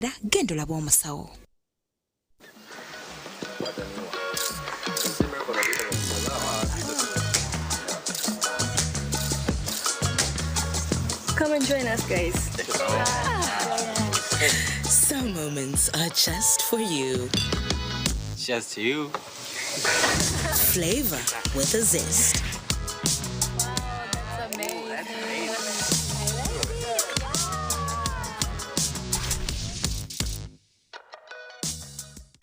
Genda olabe omusawo. Come and join us guys. Some moments are just for you. Just you. Flavor with a zest.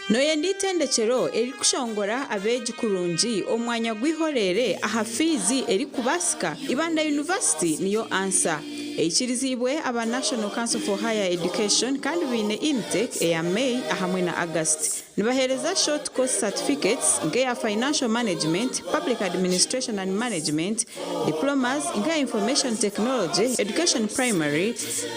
Nooyenda eitendekyero erikushongora abeegi kurungi omu mwanya gw'eihoreere aha fiizi erikubaasika? Ibanda University niyo ansa. Eikiriziibwe aba National Council for Higher Education kandi baine intake eya May ahamwe na August. Nibaheereza short course certificates nk'eya Financial Management, Public Administration and Management, Diplomas nk'eya Information Technology, Education Primary,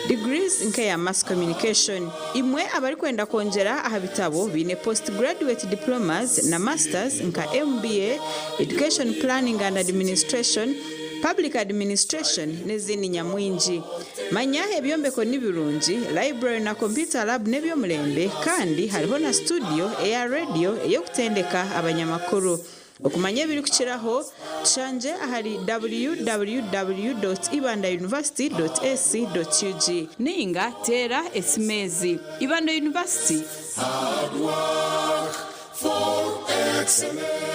Degrees nk'eya Mass Communication. Imwe abarikwenda kwongyera aha bitabo baine Post Graduate Diplomas na Masters nka MBA, Education Planning and Administration, Public Administration n'ezindi nyamwingi. Manya ebyombeko ni birungi, library na computer lab n'eby'omurembe kandi hariho na studio eya radio ey'okutendeka abanyamakuru. Okumanya ebirikukiraho, tushangye ahari www.ibandauniversity.ac.ug ninga teera esimu ezi. Ibanda University. Hard work for excellence.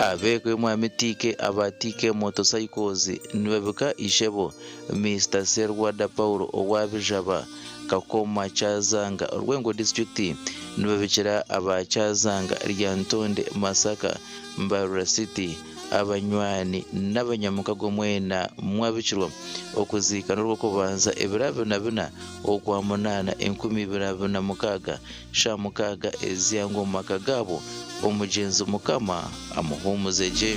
Abeeka Omwami TK aba TK Motorcycles nibabika ishebo Mister Serwada Paul owa Bijaba, Kakoma, Kyazanga, Rwengo disiturikiti nibabikira aba Kyazanga, Lyantonde, Masaka, Mbarara City, abanywani n'abanyamukago mwena mwabikirwa okuziika n'orw'okubanza ebiro 24 Okwamunaana 2026 shaaha mukaaga ez'eihangwe omu maka gaabo, omugyenzi Mukama amuhuumuze gye.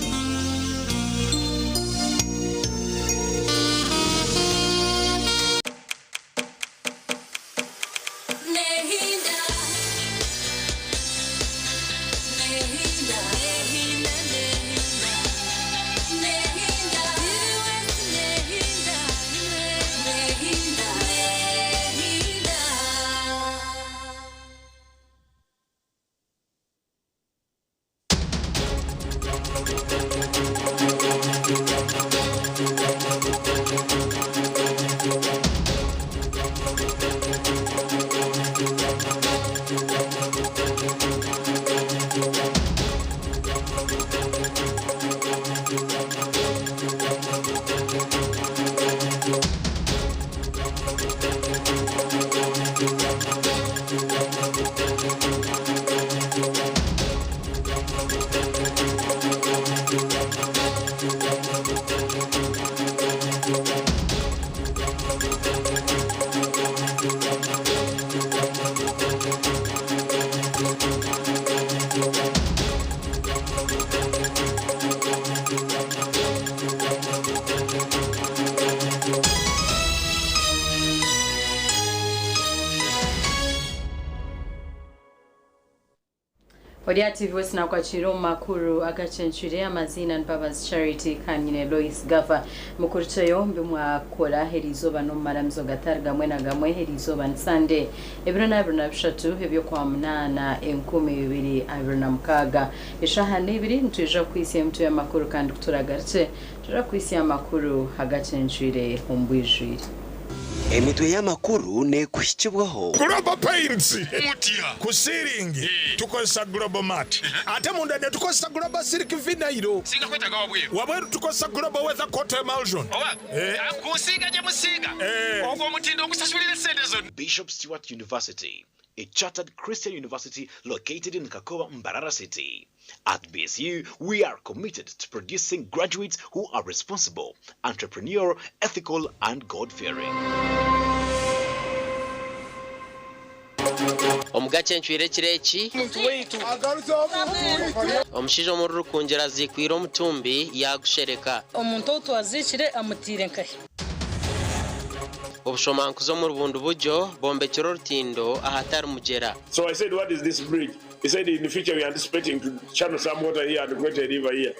Ori aha TV West nakwakira omu makuru agacencwire amaziina ni Mbabazi Charity kandi nyine Lois Gava. Mukurikyeyo mbimwakora eriizooba n'omumaramizo gatari gamwe na gamwe eriizooba ni Sunday ebiro n'abiri na bishatu eby'Okwamunaana 2026. Eshaaha n'ibiri nitwija kukuhitsya emitwe y'amakuru kandi kuturagarukye nitwija kukuhitsya amakuru agacencwire omu bwijwire. Emitwe y'amakuru neekuhikibwaho. Global Paints ku siiringi tukozesa Global Mat ate munda netukozesa Global Silk Vinyl. Wabweru tukozesa Global Weather Coat Emulsion. Bishop Stuart University, a chartered Christian university located in Kakoba, Mbarara City. At BSU, we are committed to producing graduates who are responsible, entrepreneurial, ethical, and God-fearing. Omugabe encwire ekiro eki. Omushaija omuri Rukungiri aziikwire omutumbi yaagushereka. Omuntu ou twaziikire amutaire nkahi? Obushomankuzi omuri Bundibugyo bombekire orutindo ahatari mugyera. So I said what is this bridge? He said in the future we are anticipating to channel some water here and create a river here.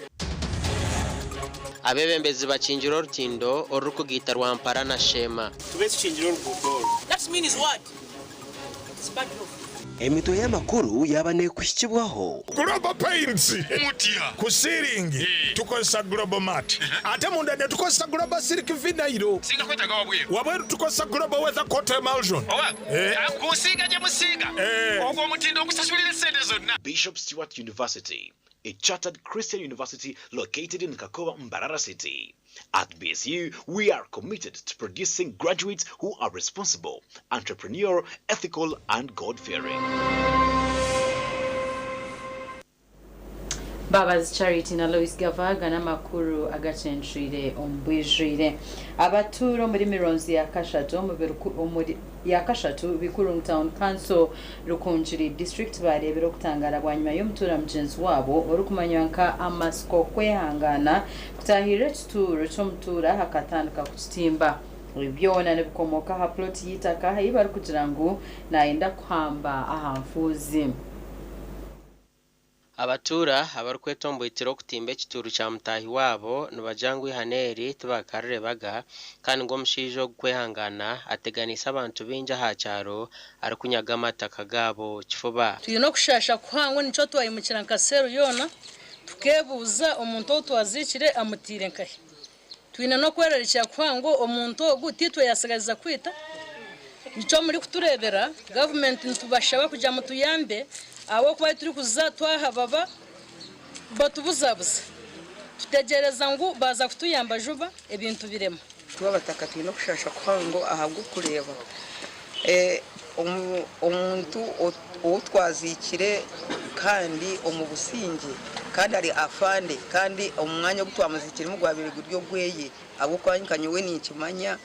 Abeebembezi bakingire orutindo orurikugaita Rwampara na Sheema. Tube tukingire oruguuto oru. That means what? It's bad law. Emitwe y'amakuru yaaba neekuhikibwaho. Global Paints ku siiringi tukozesa Global Mat ate munda ne tukozesa Global Silk Vinyl. Singa kwetaaga wabweru. Wabweru tukozesa Global Weather Coat Emulsion. Owa kunsiiga gye musiiga ogwo omutindo ogusasulira esente zonna. Bishop Stuart University, a chartered Christian university located in Kakoba, Mbarara City. At BSU, we are committed to producing graduates who are responsible, entrepreneurial, ethical, and God-fearing. Mbabazi Charity na Lois Gavaga n'amakuru agacencwire omu bwijwire. Abatuura omuri mironzi ya kashatu omu biruku- omuri ya kashatu Bikurung Town Council Rukungiri District bareebire okutangara bwanyima y'omutuura mugyenzi waabo orikumanywa nka Amasiko kwehangana kutahirira ekituuro ky'omutuura akatandika kukitimba. Ebi byona nibikomoka aha ploti y'eitaka ei barikugira ngu nayenda kuhamba aha nfuuzi. Abatuura abarikwetomboitera okutimba ekituuru kya mutaahi waabo nibagira ngu eihana eri tibakarireebaga kandi ngu omushaija ogu kwehangana ateganiise abantu baingi aha kyaro arikunyaga amataka gaabo kifuba. Twine okushasha kuhango nikyo twayimukira nka seru yoona tukebuuza omuntu ou twaziikire amutiire nkahi. Twine n'okwerarikira kuhango omuntu ogu titwe yasigaziza kwita. Nikyo murikutureebera gavumenti nitubashaba kugira mutuyambe ahabw'okuba ahu turikuza twahababa batubuzabuza. Tutegyereza ngu baaza kutuyamba juba ebintu birema. Itwe abataka twine okushasha kuhango ahabw'okureeba omuntu ou twaziikire kandi omu busingye kandi ari afande kandi omu mwanya ogu twamuziikiremu gwabaire guri ogweye ahabw'okuba nka nyowe ninkimanya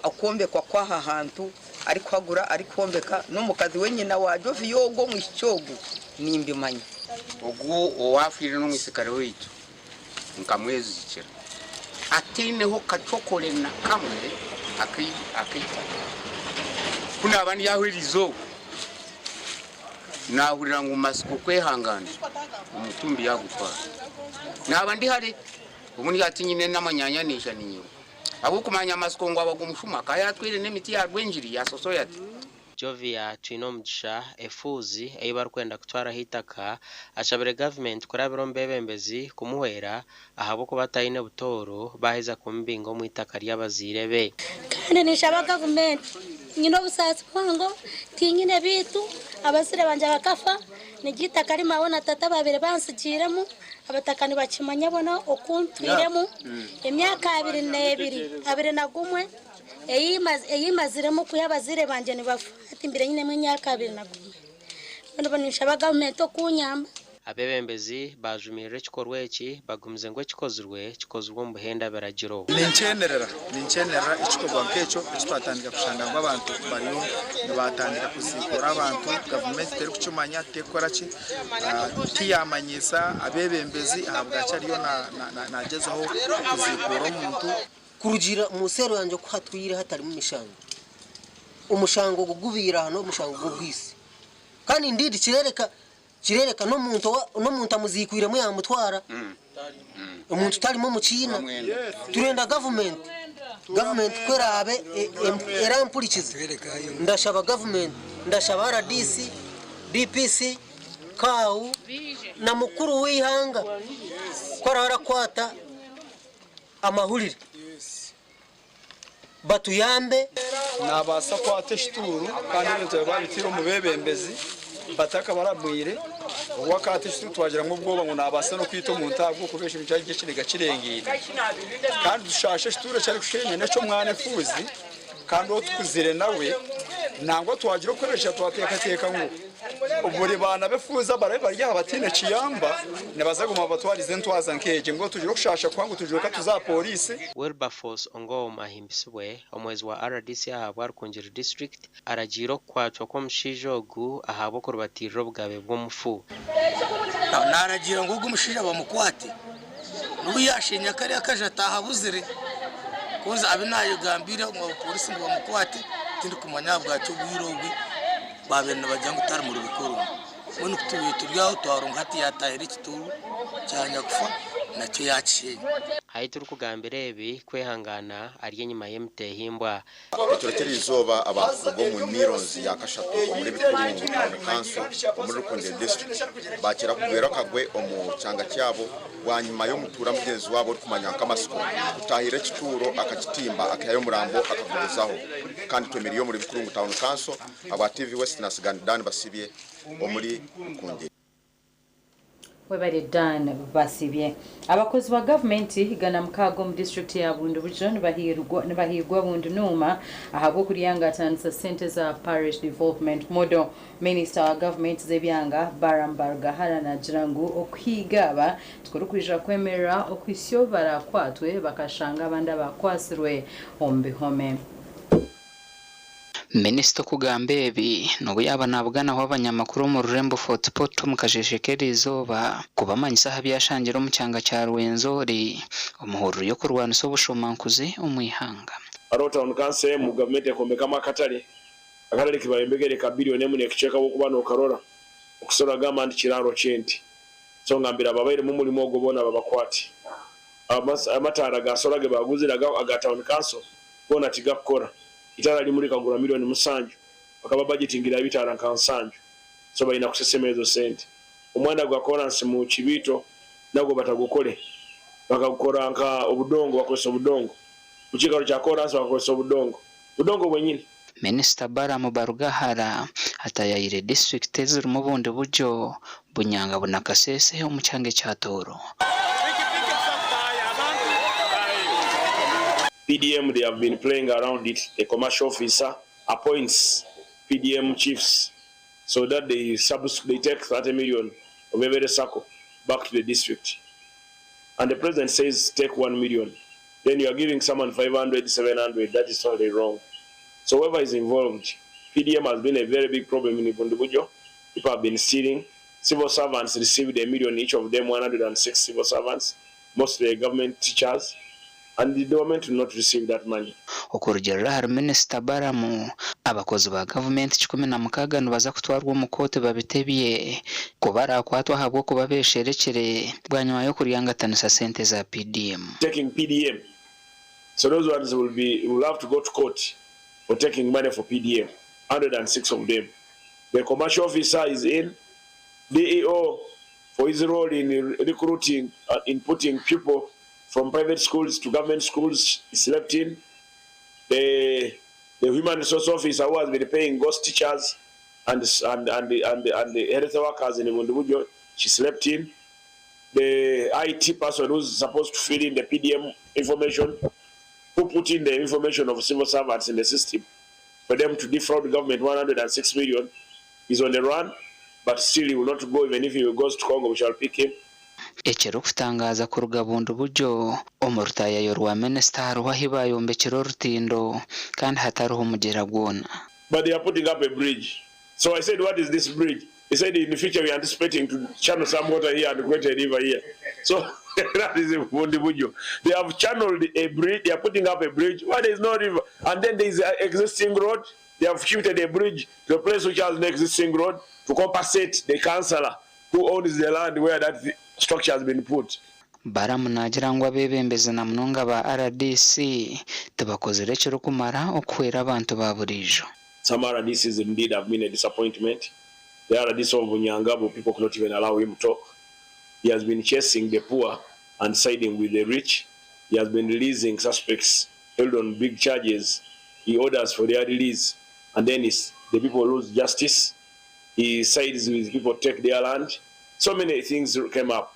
okwombekwa kw'aha hantu arikuhagura arikwombeka n'omukazi we nyina wa Jovia ogu omwishiki ogu nimbimanya. Ogu owaafiire n'omwisiikare waitu nkamwezirikira ataineho kacokore na kamwe ak'eitaka. Ku naaba ndi aho eriizooba, naahurira ngu Matsiko kwehangana omutumbi yaagutwara. Naaba ndi hare, obundi hati nyine n'amanyaanya naija niinyiruka. Ahabw'okumanya Matsiko ngu aba omushuma akaba yaatwire n'emiti ya Rwengiri ya Sosoyati. Jovia Twinomugisha, efuuzi ei barikwenda kutwaraho eitaka, ashabire gavumenti kurabira omu beebembezi kumuhwera ahabw'okuba taine butooro baaheza kumubinga omu itaka ry'abazaire be. Kandi ninshaba gavumenti, nyine obusaasi buhango, tinyine biitu, abazaire bangye bakafa, niryo eitaka ri maawe na tata baabaire bantsigiiremu, abataka nibakimanya bona oku ntwiremu, emyaka 21, 21 ei maziremu kwiha abazaire bangye nibafa, hati mbaire nyinemu emyaka 21. Mbwenu ninshaba gavumenti okunyamba. Abeebembezi baajumirira ekikorwa eki bagumize ngu ekikozirwe kikozirwe omu buhenda biragiro. Ninkyenerera, ninkyenerera ekikorwa nk'ekyo eki twatandika kushanga ngu abantu bariyo nibatandika kuziikura abantu, gavumenti terikukimanya, terikukora ki, tiyamanyiisa abeebembezi ahabwaki ariyo nagyezaho kuziikuura omuntu. Kurugiirira omu seero yangye oku hatwire hatarimu mishango, omushango ogu gubaire aha n'omushango gw'obwitsi. Kandi indeed kirereka kirereka n'omuntu n'omuntu amuziikwiremu yaamutwara, omuntu tarimu omu kiina. Turenda gavumenti, gavumenti ku eraabe erampurikize, ndashaba gavumenti, ndashaba rdc, DPC, CAO na mukuru w'eihanga ku araabe arakwata amahurire batuyambe. Naabaasa kwata ekituuru kandi ebintu ebi baabiteire omu beebembezi batakabarabwire. Obu akaata ekituuru twagira ngu obwoba ngu naabaasa n'okwita omuntu ahabw'okuba ekintu kyari ekiniga kirengaine. Kandi tushaasha ekituuru eki arikushenya n'eky'omwana efuuzi kandi ou tukuzire nawe. Nangwa twagira okukoresha twateekateeka ngu buri baana b'efuuzi abarabe bari aha bataine kiyamba nibaza kuguma babatwarize entwaza nk'egi. Mbwenu tugire okushaasha kuhango tugire ka tuze aha pooriisi. Wilberforce Ongom ahimbisibwe, omuhwezi wa rdc ahabwa Rukungiri District aragiire okukwatwa kw'omushaija ogu ahabw'okurubatiirira obugabe bw'omufu. Naaragiira ngu ogwo mushaija bamukwate, n'obu yaasheenya kariya akaju ataahabuzire. Konka abu naayegambiire ngu abapoorisi ngu bamukwate, tindikumanya ahabwaki obwire obwe baabaire nibagira ngu tari muri bikorwa. Mbwenu ku tubaire turi aho twaronga hati yaataahira ekituuru kya nyakufa. Nakyo yaakisheenya. Ahi turikugambira ebi, Kwehangana ari enyima y'emitehimbwa. Ekiro ky'eriizooba abantu kuruga omu mironzi ya kashatu omuri Bikurungu Town Council omuri Rukungiri District baakira kugwera akagwe omu kyanga kyabo bwanyima y'omutuura mugyenzi waabo orikumanywa nka Matsiko kutaahirira ekituuro akakitimba akaihayo omurambo akaguguzaho kandi twemereire omuri Bikurungu Town Council ahabwa TV West na Sigandi Dan Basibye omuri Rukungiri. Webare Dan Basibye. Abakozi ba gavumenti 106 omu disiturikiti ya Bundibugyo nibahiigwa Bundnuuma ahabw'okuryangatanisa sente za Parish Development Model. Minisita wa gavumenti z'ebyanga Balaam Barugahara naagira ngu okuhiiga aba tikurikwija kwemerera okuhitsya obu barakwatwe bakashanga abandi abakwatsirwe omu bihome. Minisita okugamba ebi n'obu yaaba nabuganaho abanyamakuru omu rurembo Fort Portal omu kasheeshe k'eriizooba kubamanyisa aha byashangire omu kyanga kya Rwenzori omu hururu y'okurwanisa obushomankuzi omu ihanga. Hariho Town Council emu gavumenti ekombekamu akatare, akatare kibayombekere ka billion emu nekicweka bwokuba nokarora okusobora kugamba nti kiraro kyente. So ngambire ababairemu omurimo ogwo boona babakwate. Amataara ga solar gebaguzire aga Town Council goona tigakukora. Itaara rimu rikagurwa milioni musanju bakaba budgetingira ebitaara nka nsanju so baina kusesema ezo sente. Omwanda gwa koransi mu kibiito nagwo batagukore bakagukora nka obudongo bakozesa obudongo mukikaro kya koransi bakakozesa obudongo budongo bwenyini. Minisita Balaam Barugahara atayayire disiturikiti ezirimu obundi buryo Bunyanga Bunakasese omu kyanga ekya Tooro. PDM they have been playing around it, the commercial officer appoints PDM chiefs so that they they take 30 million of every circle back to the district. And the president says take 1 million. Then you are giving someone 500, 700, that is totally wrong. So whoever is involved, PDM has been a very big problem in Bundibugyo. People have been stealing. Civil servants received a million each of them, 106 civil servants, mostly government teachers, and the government will not receive that money. Okurugiirira ahari Minisita Balaam, abakozi ba gavumenti 16 nibaza kutwarwa omu kooti babitebye ku barakwatwa ahabw'okuba besherekire bwanyima y'okuryangatanisa sente za PDM. Taking PDM so those ones will be will have to go to court for taking money for PDM 106 of them. The commercial officer is in, DEO for his role in recruiting, in putting people from private schools to government schools is left in. The human resource officer who has been paying ghost teachers and the health workers in Bundibugyo, she slept in. The IT person who's supposed to fill in the PDM information, who put in the information of civil servants in the system for them to defraud the government 106 million, is on the run, but still he will not go. Even if he goes to Congo, we shall pick him. Ekirikutangaaza kuruga Bundibugyo, omu rutaayayo rwa minisita hariho ahi baayombekire orutindo kandi hatariho mugyera gwona. But they are putting up a bridge. So I said, what is this bridge? He said, in the future we are anticipating to channel some water here and create a river here. So that is Bundibugyo. They have channeled a bridge, they are putting up a bridge where there is no river. And then there is an existing road. They have shifted a bridge to a place which has an existing road to compensate the councillor who owns the land where that structure has been put. Balaam naagira ngu abeebembezi na munonga ba RDC tibakozire ekirikumara okuhwera abantu ba buriijo. Some RDCs indeed have been a disappointment. The RDC of Bunyangabu, people could not even allow him talk. He has been chasing the poor and siding with the rich. He has been releasing suspects held on big charges. He orders for their release, and then the people lose justice. He sides with people take their land. So many things came up.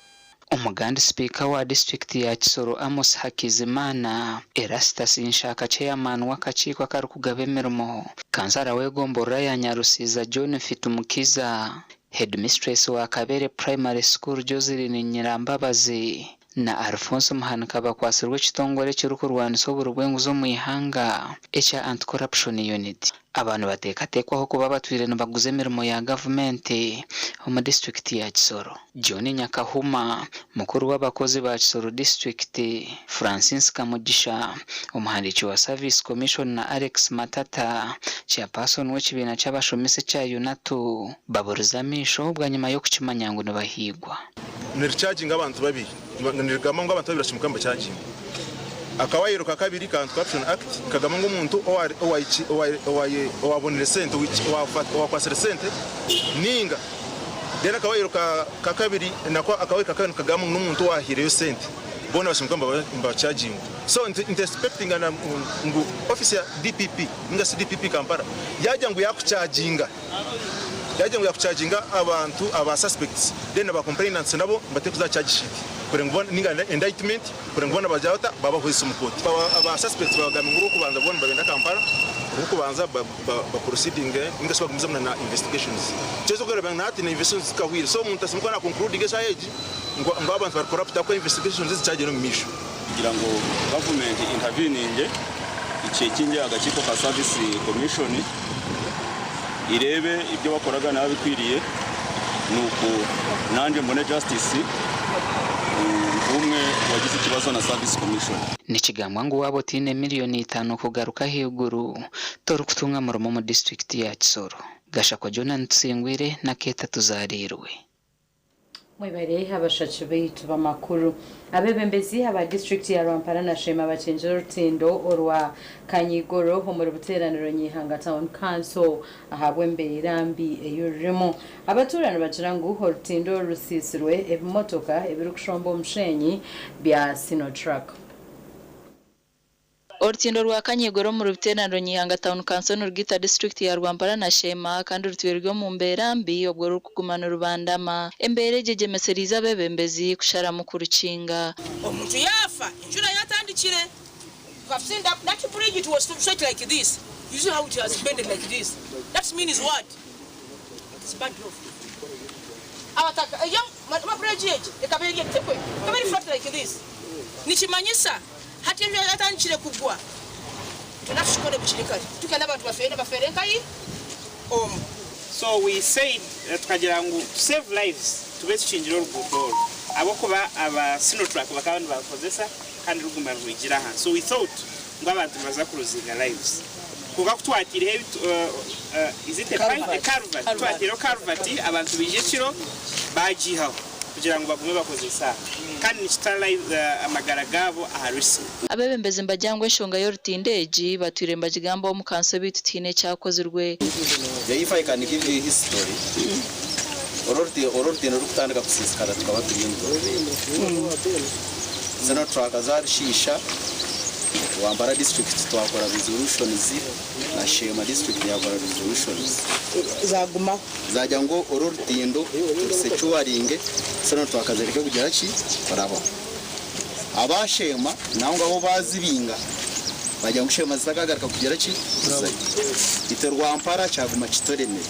Omugandi Sipiika wa disiturikiti ya Kisoro Amos Hakizimana, Erastus Nshaka Ceyamaani w'akakiiko akarikugaba emirimo, Kansara w'egomborora ya Nyarusiza John Mfitumukiza, Headmistress wa Kabere Primary School Joseline Nyirambabazi na Alfonso Muhanika bakwatsirwe ekitongore ekirikurwanisa oburi bw'enguzi omu ihanga ekya Anti-Corruption Unit. Aba nibateekateekwaho kuba batwire nibaguza emirimo ya gavumenti omu disiturikiti ya Kisoro. John Nyakahuma, mukuru w'abakozi ba Kisoro disiturikiti, Francis Kamugisha, omuhandiiki wa Service Commission na Alex Matata, chairperson w'ekibiina ky'abashomesa ekya UNATU, baburize amaisho bwanyima y'okukimanya ngu nibahiigwa. Niricaginga abantu babiri. Nirigamba ngu abantu babiri bashemereire kuba nibakyagingwa. Akawaayiro ka kabiri ka Anti-Corruption Act nikagamba ngu omuntu owaabonire sente, owakwatsire sente ninga then akawaayiro ka kabiri nako akawaayiro ka kabiri nikagamba ngu n'omuntu owahaireyo sente boona bashemereire kuba nibakyagingwa. So nti expectinga ngu ofiisi ya DPP ninga shi DPP Kampala yaagira ngu yaakukyaginga Yaagira ngu yaakucharginga abantu aba suspects then aba complainants nabo nibateekwa kuza aha charge sheet kureba ngu boona ninga indictment kureba ngu boona bagira bata baabahwezesa omu kooti. Aba suspects baagambire ngu orw'okubanza boona nibabenda Kampala orw'okubanza ba proceedinge ninga shi bagumizemu na investigations. Kyoza okureeba ngu nahati investigations zikahwire so omuntu asemeriire kuba na concludinga eshaaha egi ngu abantu bari corrupt ahabw'okuba investigations zikyagyenda omu maisho. Kugira ngu gavumenti interveninge echeckinge akakiiko ka Service Commission ireebe ibyo bakoraga naba bikwiriye nuko nangye mbone justice nk'omwe owagize ekibazo na Service Commission. Nikigambwa ngu waaba otaine miriyoni itaano kugaruka ahaiguru, torikutunga murimo omu disiturikiti ya Kisoro. Gashakwa Jonan Tusingwire na Keeta Tuzaariirwe. Mwebare abashaki baitu b'amakuru. Abeebembezi aba disiturikiti ya Rwampara na Sheema bakyengire orutindo orwa Kanyigoro omuri buteeraniro Nyihanga Town Council ahabw'embeera mbi ei rurimu. Abatuura nibagira ngu orutindo oru rusiisirwe ebimotoka ebirikushomba omusheenyi bya Sinotruck. Orutindo rwa Kanyigoro omuri Buteraniro Nyihanga Town Council nirugita disiturikiti ya Rwampara na Sheema kandi rutwire ruri omu mbeera mbi obwo rurikuguma nirubandama. Embeera egi egyemesereize abeebembezi kusharamu kurukinga. Omuntu yaafa enjura yatandikire you have seen that that bridge it was straight like this you see how it has bended like this that means what it is bad roof abataka eyo bridge egi ekaba eri etikwe ekaba eri flat like this nikimanyisa Hati enjura yatandikire kugwa, twena tukikore bukiri kare tukenda abantu bafeere bafeere nkahi omu. So we said tukagira ngu to save lives tube tukingire oruguuto oru ahabw'okuba aba Sinotruck bakaba nibarukozesa kandi ruguma nirwigira ahansi so we thought ngu abantu nibaza kuruzinga lives kwonka ku twataireho is it a pipe a culvert ku twataireho culvert abantu baija ekiro baagiihaho. Kugira ngu bagume bakozese aha kandi nikita amagara gaabo aha risk. Abeebembezi nibagira ngu enshonga y'orutindo egi batwire nibagigambaho omu kanso beitu tihaine ekyakozirwe. If I can give you history, oru orutindo rurikutandika kusiisikara tukaba turi omu Zino truck zarushiisha, Rwampara district twakora resolutions na Sheema district yakora resolutions. Zagumaho. Zagira ngu oru orutindo turusecuwaringe so na twakazireke kugira ki? Kurabaho. Aba Sheema nangwa bo bazibinga bagira ngu Sheema zitakagaruka kugira ki? Kuzayo. Itwe Rwampara kyaguma kituremire.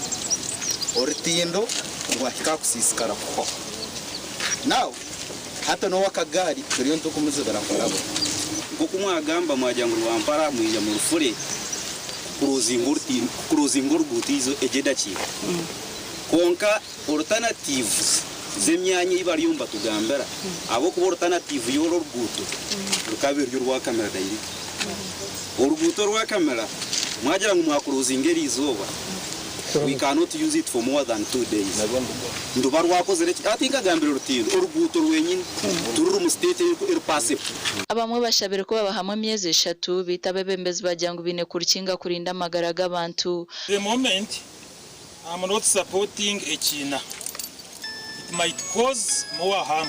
Orutindo rwahika aha kusiisikara kuhwaho. Now hati n'owakagaari turiyo nitukumuzibira kurabaho. Nk'oku mwagamba mwagira ngu Rwampara mwija murufure. Kukurozinga oruguuto egyo edakiika. Kwonka olutanativuz z'emyanya ei bariyo nibatugambira ahabw'okuba olutanative y'oru oruguuto rukaba ruri orwa Kamira dayirekiti. Oruguuto orwa Kamira mwagira ngu mwakurozinga eriizooba we cannot use it for more than 2 days. Nduba rwakozire ki? Hati nkagambire orutindo, oruguuto rwenyini tiruri mu state eri passable. Abamwe bashabire ku babahamu emyezi eshatu beitu abeebembezi baagira ngu baine kurukinga kurinda amagara g'abantu. The moment am not supporting ekiina it might cause more harm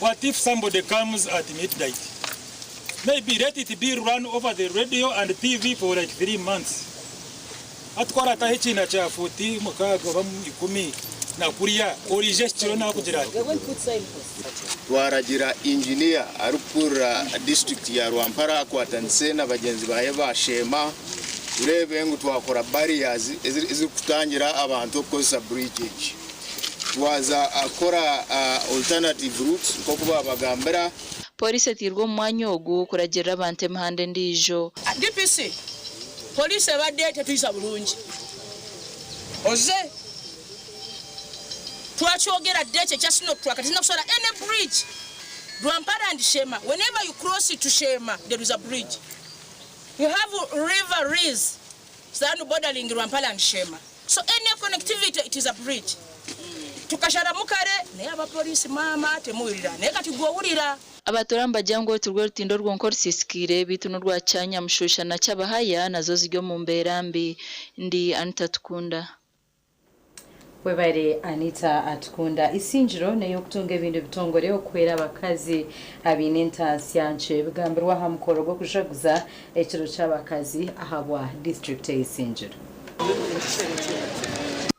what if somebody comes at midnight maybe let it be run over the radio and TV for like 3 months Hati ku araatahe ekiina kya fuuti mukaaga oba ikumi na kuriya, oraija ekikiro naakugira ati. Twaragira Engineer arikukurira disiturikiti ya Rwampara akwatanise na bagyenzi baye ba Sheema tureebe ngu twakora barriers ezirikutangira abantu okukozesa bridge egi. Twaza kukora alternative routes nkoku babagambira. Pooriisi etairwe omu mwanya ogu kuragirira abantu emihanda endiijo. DPC, Poliisi ebadde tetuyisa bulungi oze twakyogera dda ekyo ekya Sinotruck tulina kusala any bridge Rwampara and Sheema whenever you cross to Sheema there is a bridge you have river Riz bordering Rwampara and Sheema so any connectivity it is a bridge. Tukasharamu kare naye abapoliisi maama temuwulira naye kati gwe owulira. Abatuura nibagira ngu oru tirwo rutindo rwonka orusiisikaire beitu n'orwa Kyanyamushusha na Kyabahaya nazo ziri omu mbeera mbi. Ndi Anita Tukunda. Webare Anita Atukunda. Isingiro n'ey'okutunga ebindi bitongore okuhwera abakazi abaine entaasya nkye. Bigambirwe aha mukoro gw'okujaguza ekiro ky'abakazi ahabwa disiturikiti ey'Isingiro.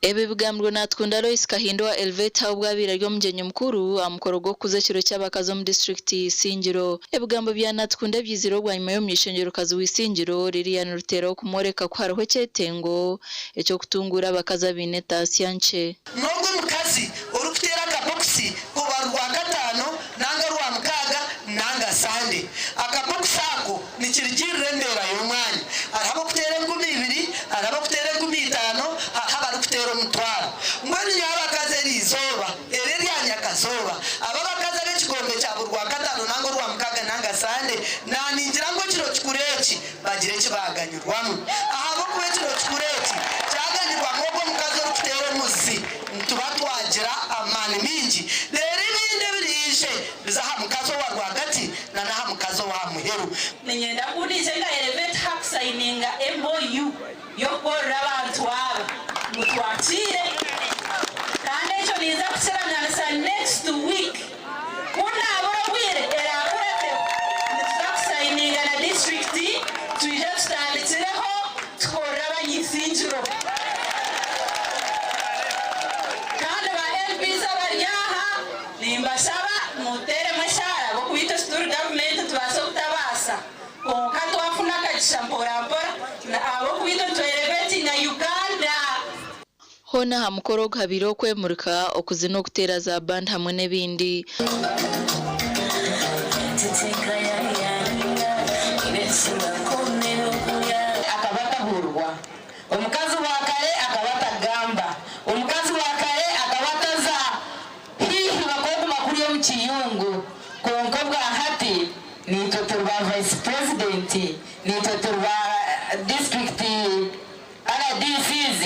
Ebi bigambirwe Natukunda Loyce Kahinda owa Elevate Her obu abaire ari omugyenyi mukuru aha mukoro gw'okukuza ekiro ky'abakazi omu disiturikiti ya Isingiro. Ebigambo bya Natukunda byizire bwanyima y'omuny'eishengyerokazi wa Isingiro, Lilian Ruteera okumworeka ku hariho ekyetengo eky'okutunguura abakazi abaine etaasya nkye. N'ogwo omukazi orikuteera akabokisi kuba Rwakataano nanga Rwamukaaga nanga Sande. Akabokisi ako nikirugirira embeera y'omwanya. Hariho abarikuteera 2000, hariho abarikuteera 5000, hariho abarikuteera omutwaro. Mbwenu nyowe abakazi eri izooba, eri erya nyakazooba, aba abakazi ab'ekigombe kya buri Rwakataano nanga Orwamukaaga nanga Sande, naaningira ngu ekiro kikuru eki bagire eki baaganyirwamu. Ahabw'okuba ekiro kikuru eki kyaganyirwamu ogwo omukazi orikuteera omuzi, nituba twagira amaani maingi. Reero ebindi ebiriije bize aha mukazi owa rwagati na n'aha mukazi ow'aha muheru. Niinyenda ku ndiija nka Elevate Her kusayininga MOU y'okukorera abantu aba ngu twakiire kandi ekyo ninza kukiranganisa next week. Ku naabura obwire eraakurateho nituza kusayininga na disiturikiti twije tutandikireho tukorere abany'isingiro. Kandi ba MPs abari aha nimbashaba muteeremu eshaara ahabw'okuba itwe tituri gavumenti nitubaasa obutabaasa kwonka twafuna akagisha mpora mpora ahabw'okuba itwe nitwerebetinga Uganda. Hoona aha mukoro ogu habaireho okwemurika, okuzina okuteera za band hamwe n'ebindi. Akaba atahurwa. Omukazi wa kare akaba atagamba. Omukazi wa kare akaba ataza haihi bakoguma kuriya omu kiyungu. Kwonka obwa hati naitwe turi ba vice president, naitwe turi ba district RDCs,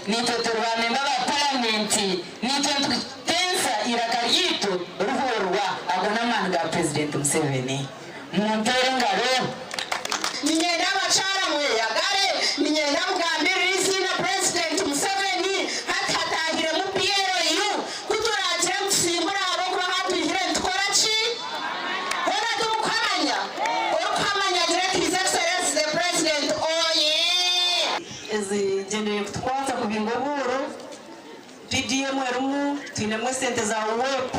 naitwe turi ba memba ba paramenti, naitwe nitutensa eiraka ryaitu rihurirwa. Ago n'amaani ga Purezidenti Museveni. Munteere engaro. Niinyenda abakyara mweyagare, niinyenda mugambirire eiziina Purezidenti Museveni hati hataahiremu PLU. Ku turaagire ngu tusimbure ahabw'okuba hatwihire nitukora ki? Hoona timukuhamanya? Orikuhamanya agire ati His Excellency the President oyee! Ezigyendereire kutukwatsa kubinga obuuro, PDM erimu, twinemu esente za UWEP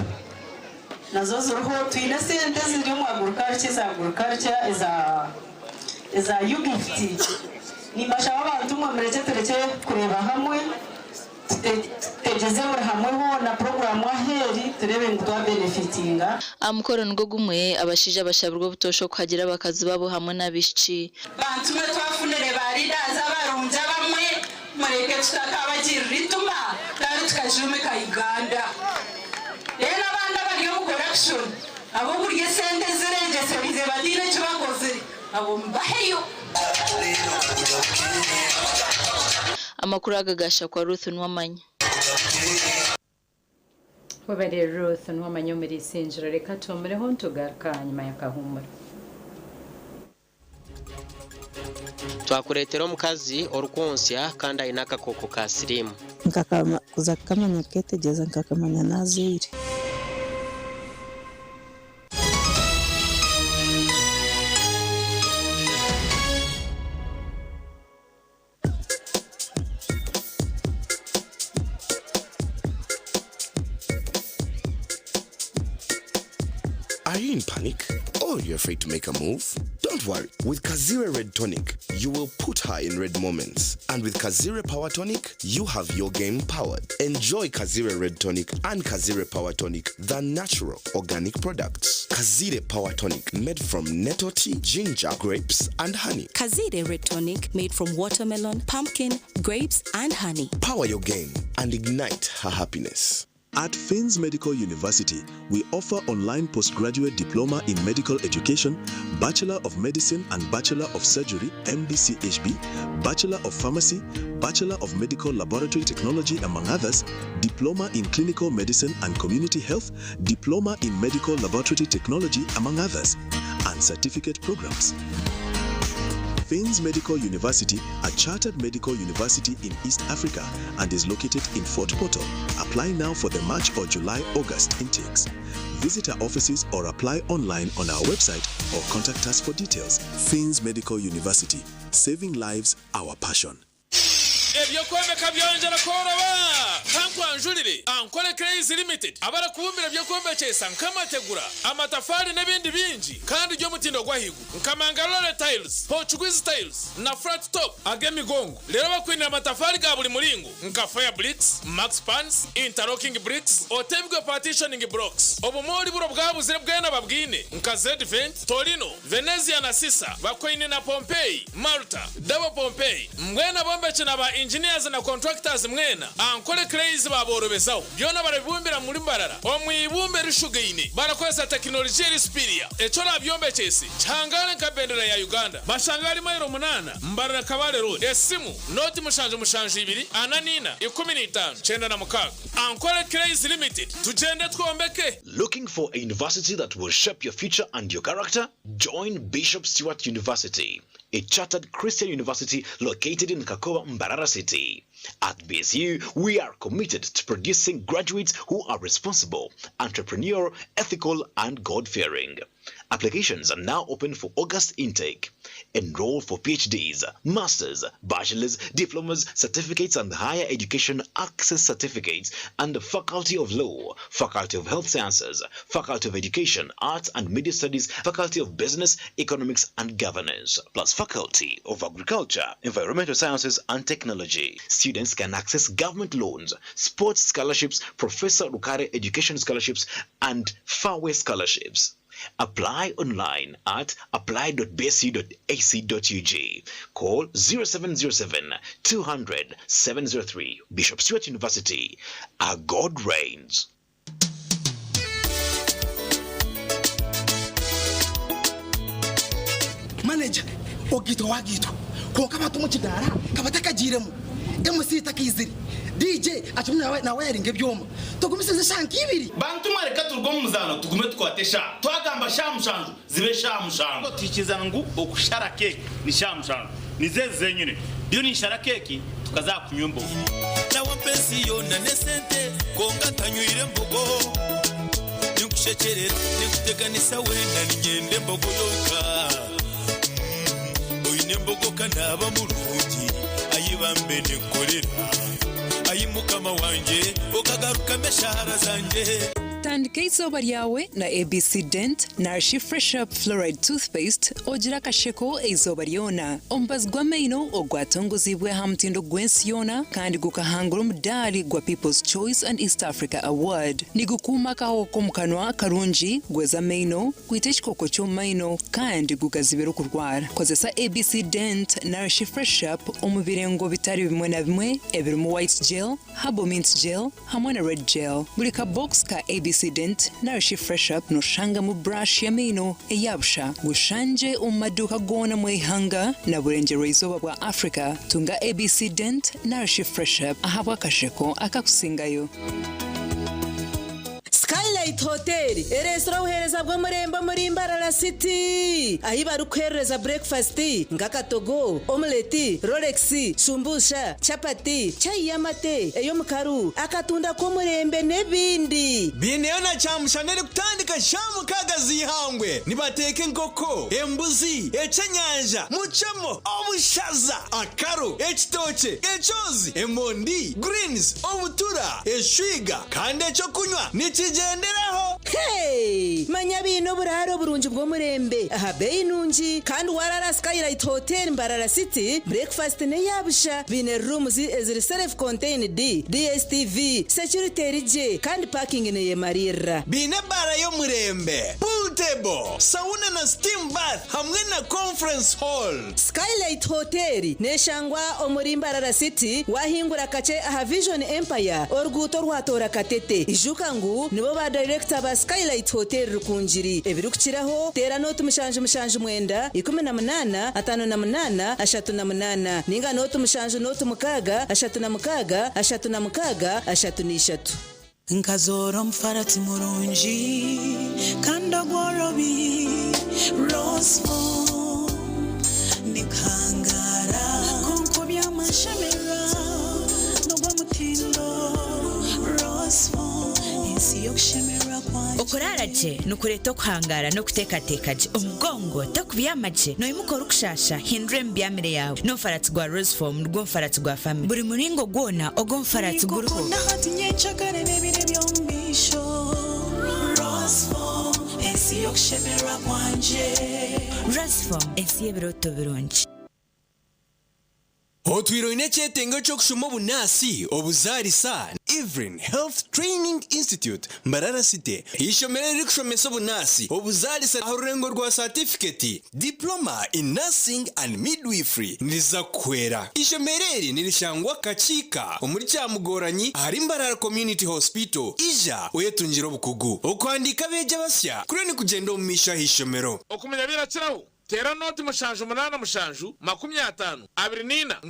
nazo ziriho, twine esente eziri omu agriculture eza agriculture eza eza UGIFT. Nimbashaba abantu mwe murekye turekye kureeba hamwe tutegyeze buri hamwe hoona puroguraamu ahu eri tureebe ngu twabenefitinga. Aha mukoro nigwo gumwe, abashaija bashabirwe obutoosha okuhagira abakazi baabo hamwe n'abaishiki. Bantu mwe twafunire ba leaders abarungi abamwe mureke tutakabagirira ituma kandi tukajumika Uganda. Then abandi abari omu corruption abokurya esente ezirengyeseriize bataine eki bakozire abo mubaheyo. Amakuru aga gashakwa Ruth Nuwamanya. Webare Ruth Nuwamanya omuri Isingiro. Reka tuhumureho nitugaruka ahanyima y'akahuumuro. Twakureetera omukazi orikwontsya kandi aine akakooko ka siriimu. Kuza kukamanya nkeetegyereza nkakamanya naazaire. Are you in panic? Or you're afraid to make a move? Don't worry. With Kazire Red Tonic, you will put her in red moments. And with Kazire Power Tonic, you have your game powered. Enjoy Kazire Red Tonic and Kazire Power Tonic, the natural organic products. Kazire Power Tonic, made from nettle tea, ginger, grapes, and honey. Kazire Red Tonic, made from watermelon, pumpkin, grapes, and honey. Power your game and ignite her happiness. At Finns Medical University, we offer online postgraduate diploma in medical education, Bachelor of Medicine and Bachelor of Surgery, MBCHB, Bachelor of Pharmacy, Bachelor of Medical Laboratory Technology, among others, Diploma in Clinical Medicine and Community Health, Diploma in Medical Laboratory Technology, among others, and certificate programs. Finns Medical University, a chartered medical university in East Africa and is located in Fort Portal. Apply now for the March or July August intakes. Visit our offices or apply online on our website or contact us for details. Finns Medical University, saving lives, our passion. Eby'okwombeka byongyera kworoba! Kankwanjurire Ankole Clays Limited abarikubumbira eby'okwombekyesa nk'amategura, amatafaari n'ebindi bingi kandi by'omutindo gw'ahaiguru nka Mangalore Tiles, Portuguese Tiles na Flat Top ag'emigongo. Reero bakwinire amatafaari ga buri muringo nka Fire Bricks, Max Pans, Interlocking Bricks, Otebwe Partitioning Blocks. Obumoori buro bwabuzire bwena babwine nka Zedvent, Torino, Venezia na Sisa, bakwaine na Pompeii, Malta, Double Pompeii. Mbwenu abombeki na ba engineers na contractors mwena, Ankole Clays baaborobezaho. Byona barabibumbira muri Mbarara omu ibumba erishugaine barakozesa tekinologiya eri superior. Eki orabyombekyese kihangare nka bendera ya Uganda. Bashange ahari mailo munaana, Mbarara Kabale Road. Esimu, nooti 772 44 15 96. Ankole Clays Limited, tugyende twombeke! Looking for a university that will shape your future and your character? Join Bishop Stuart University, a chartered Christian university located in Kakoba, Mbarara City. At BSU, we are committed to producing graduates who are responsible, entrepreneurial, ethical, and God-fearing. Applications are now open for August intake. Enroll for PhDs, Masters, Bachelors, Diplomas, Certificates and Higher Education Access Certificates and the Faculty of Law, Faculty of Health Sciences, Faculty of Education, Arts and Media Studies, Faculty of Business, Economics and Governance, plus Faculty of Agriculture, Environmental Sciences and Technology. Students can access government loans, sports scholarships, Professor Rukare Education Scholarships, and Fairway Scholarships. Apply online at apply.bsu.ac.ug. Call 0707 200 703. Bishop Stuart University. Our God reigns. Manager ogaitwa wagaitwa kwonka abantu omu kidaara ka batakagiiremu, MC takaizire, DJ akirimu nawayaringa ebyoma. Tugumisirize eshaaha nk'ibiri. Bantu mwe reka turuge omu muzaano tugume tukwate eshaaha. Twagamba shaaha mushanju zibe shaaha mushanju. Twikiriza ngu okushara keeki ni shaaha mushanju. Nizo ezi zenyine. Ndiyo ninshara keeki tukaza aha kunywa embogo. Nawe ampa ensi yoona n'esente kwonka ntanywire mbogo. Ninkushekyerera, ninkuteganisa weena niinyenda embogo yonka. Oine embogo ka naaba murungi, ayi bambe ninkukorera. Ayi Mukama wangye, okagarukamu eshaara zangye. Tandika eizooba ryawe na ABC Dent narishi Fresh Up Fluoride Toothpaste ogire akasheko eizooba ryona. Omubazi gw'amaino ogwatongoziibwe aha mutindo gw'ensi yoona kandi gukahangura omudaari gwa People's Choice and East Africa Award. Nigukuuma akahoho k'omu kanwa karungi, gweza amaino, gwita ekikooko ky'omu maino kandi gugazibira okurwara. Kozesa ABC Dent narishi Fresh Up omu birengo bitari bimwe na bimwe ebirimu White Gel, Herbal Mint Gel hamwe na Red Gel. Buri ka box ka ABC Dent narishi Fresh Up noshangamu brush y'amaino eya busha. Gushangye omu maduuka goona omu ihanga na burengyerwa-izooba bwa Africa. Tunga ABC Dent narishi Fresh Up ahabw'akasheko akakusingayo. Skylight Hotel ereetsire obuheereza bw'omurembe omuri Mbarara City ahi barikukuheerereza burekifasiti nk'akatogo, omuleti, rolex, shumbusha, chapati, chai y'amate, ey'omukaru, akatunda k'omurembe n'ebindi. Baineyo na kyamushana erikutandika shaaha mukaaga z'eihangwe. Nibateeka enkoko, embuzi, eky'enyanja, mucemo, obushaza, akaru, ekitookye, ekyozi, emondi, greens, obutura, eshwiga kandi eky'okunywa nikigyenderaho. Hey! Manya biine oburaaro oburungi bw'omurembe aha beeyi nungi kandi warara Skylight Hotel Mbarara City, breakfast n'eya busha. Biine rooms eziri self contained, DSTV, security eri gye kandi parking neyemariirira. Biine ebaara y'omurembe, pool table, sauna na steam bath hamwe na conference hall. Skylight Hotel neshangwa omuri Mbarara City wahingura kakye aha Vision Empire oruguuto orwatoora Katete. Ijuka ngu nibo ba dayirekita ba Skylight Hotel Rukungiri. Ebirikukiraho teera nooti 779 18 58 38 ninga nooti 7 nooti 6 36 36 33. Nkazoora omufarati murungi kandi ogworobi Rosefoam nikuhangaara kwonka obyamashemererwa n'ogw'omutindo Rosefoam ensi y'okushemererwa kwangye. Okuraara gye nikureeta okuhangaara n'okuteekateeka gye. Omugongo tokubyama gye, noimuka orikushaasha, hindura emibyamire yaawe. N'omufaratsi gwa Rosefoam nigwo mufaratsi gwa famire. Buri muringo gwona ogw'omufaratsi guriho. Ninkukunda hati nyencakare n'ebiro eby'omu maisho Rosefoam ensi y'okushemererwa kwangye. Rosefoam ensi y'ebirooto birungi. Otwire oine ekyetengo ky'okushoma obunaasi, obuzaarisa? Evelyn Health Training Institute, Mbarara City, eishomero eririkushomesa obunaasi, obuzaarisa aha rurengo rwa saatifiketi, Diploma in Nursing and Midwifery, niriza kukuhwera. Eishomero eri nirishangwa Kakiika omuri Kyamugoranyi ahari Mbarara Community Hospital. Ija oyetungire obukugu. Okuhandiika abeegi abasya kuriyo nikugyenda omu maisho aha ishomero. Okumanya birakiraho, teera nooti 7 87 24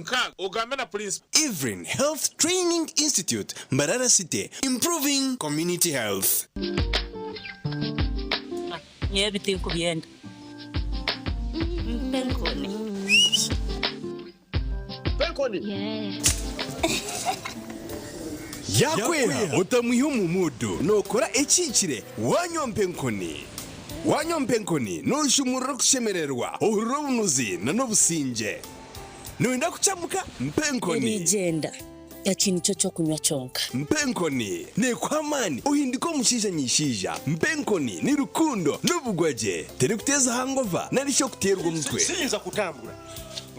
6 ogambe na purinsipo. Evelyn Health Training Institute, Mbarara City, improving community health. Nyowe ebi tinkubyenda. Mpa enkoni. Mpa enkoni. Yaakweha otamwiha omu muudu, nookora ekihikire waanywa mpa enkoni. Waanywa mpa enkoni nooshumurura okushemererwa, ohurira obunuzi n'obusingye. Nooyenda kucamuka? Mpa enkoni. Erigyenda. Eki nikyo ky'okunywa kyonka. Mpa enkoni neekuha amaani ohindike omushaija nyishaija. Mpa enkoni ni rukundo n'obugwagye. Terikuteeza hangova nari shi okuteerwa omutwe. Siyinza kutambura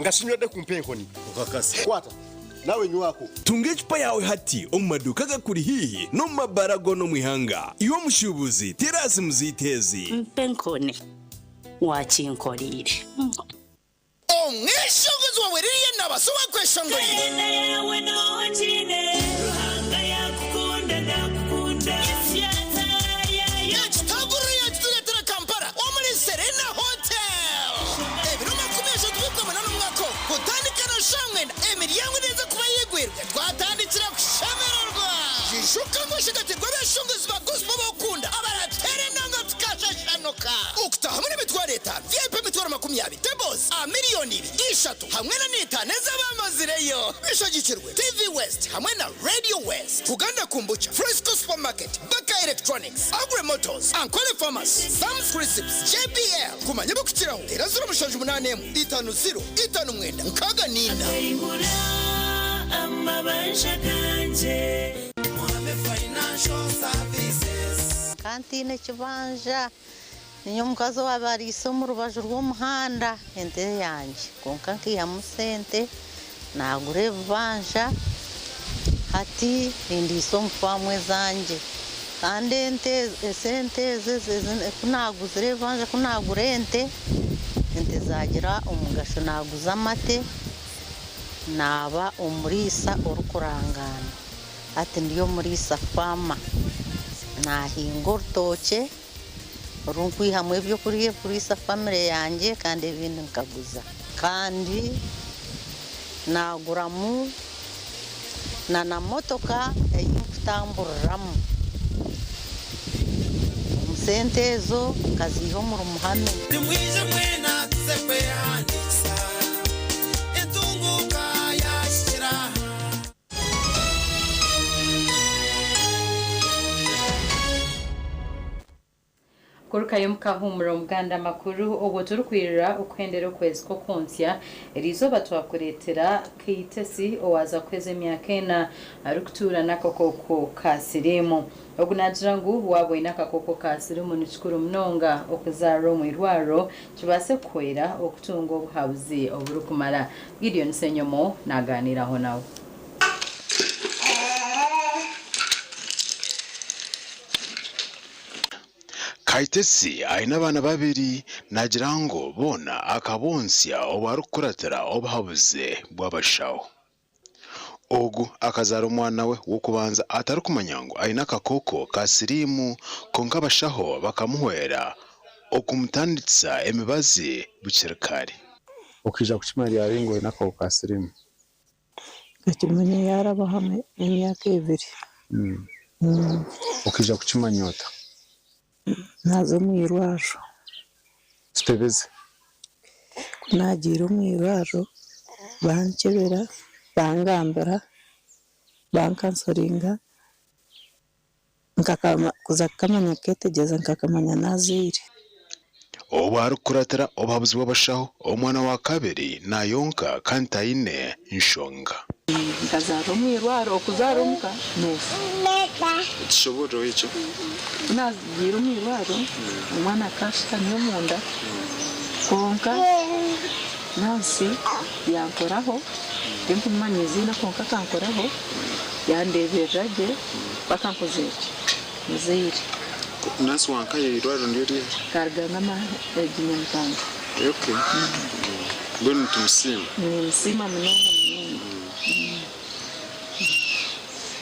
nga sinywedde ku mpa enkoni. Okakasa. Kwata nawe nywako. Tunga ecupa yaawe hati omu maduuka agakuri haihi n'omu mabaara goona omu ihanga. Iwe omushuubuzi, teera aha simu zaitu ezi. Mpa enkoni wakinkoreire. Omweshongozi wawe Lilian Nabaasa owakweshongorire. Kalenda yawe nogiine Ruhanga yakukunda nakukunda Ekitaguriro yakitureetera Kampala omuri Serena Hotel ebiro 30 by'Okwamunana omwaka ogu kutandika na shaaha mwenda emiryango neeza kuba eyigwirwe twatandikira kushemererwa. Ijuka ngu oshagatirwe abeshongozi ba gospel abokukunda abarateera enanga tukashashanuka. Okutahamu n'emitwaro etaano, VIP emitwaro 20, tables aha miriyoni ibiri, ishatu hamwe na n'etaano ez'abamazireyo. Bishagikirwe TV West hamwe na Radio West, Buganda Kombucha, Fresco Supermarket, Baka Electronics, Agri Motors, Ankole Pharmacy, Sam's Crisps, JBL. Kumanya ebirikukiraho, teera 078 50 59 64. Akayihura amabanja gangye. Muhame Financial Services. Nkaba ntaine kibanja, niinye omukazi owaabaire ariisa omu rubaju rw'omuhanda ente yangye kwonka nkaihamu sente naagura ebibanja hati nindiisa omu faamu ezangye kandi ente esente ezi ku naaguzire ebibanja ku naagura ente, ente zaagira omugasho naaguza amate naaba omuriisa orikurangaanwa hati ndi omuriisa faama naahinga orutookye oru nkwihamu ebyokurya ebikuriisa famire yangye kandi ebindi nkaguza kandi naaguramu na na motoka ei nkutamburiramu omu sente ezo nkaziiha omuri Muhame. Nimwije mwena tuze kwehandiikisa entunguuka yahikire aha. Kurukayo. Nagarukayo mukahumura omuganda amakuru obwo turikwirira okuhendera okwezi kw'okwontsya eriizooba twakureetera Keitesi owaaza kuheza emyaka ena arikutuura n'akakooko ka siriimu. Ogu naagira ngu waaba oine akakooko ka siriimu nikikuru munonga okuzaarira omu irwariro kibaase kukuhwera okutunga obuhabuzi oburikumara. Gideon Ssenyomo nagaaniiraho nawe. Kaitesi aine abaana babiri, naagira ngu boona akabontsya obu arikukuratira obuhabuzi bw'abashaho. Ogu akazaara omwana we w'okubanza atarikumanya ngu aine akakooko ka siriimu kwonka abashaho bakamuhwera okumutandikisa emibazi bukiri kare. Okaija kukimanya ryari ngu oine akahuka ka siriimu? Nkakimanya yaarabaho emyaka ebiri. Okaija kukimanya ota? Naaza omu irwariro. Tutebeze. Ku naagiire omu irwariro bankyebera, bangambira, bankansoringa, kuza kukamanya kukeetegyereza nkakamanya naazaire. Obu arikukuratira obuhabuzi bw'abashaho, omwana wa kabiri naayonka kandi taine nshonga. Nkazaarwa omu irwariro, okuzaara omuka noofa. Tushoboororeho ekyo. Ku naagiire omu irwariro, omwana akaba ashutami omunda, kwonka naasi yankoraho, tinkumumanya eiziina kwonka akankoraho, yandeeberera gye mpaka nkozire ki? Muzaire. Nurse wa nkahi eirwariro niryo riiha? Karugangama egi Nyamitanga. Okay. Mbwenu nitumusiima? Nimusiima munonga munonga.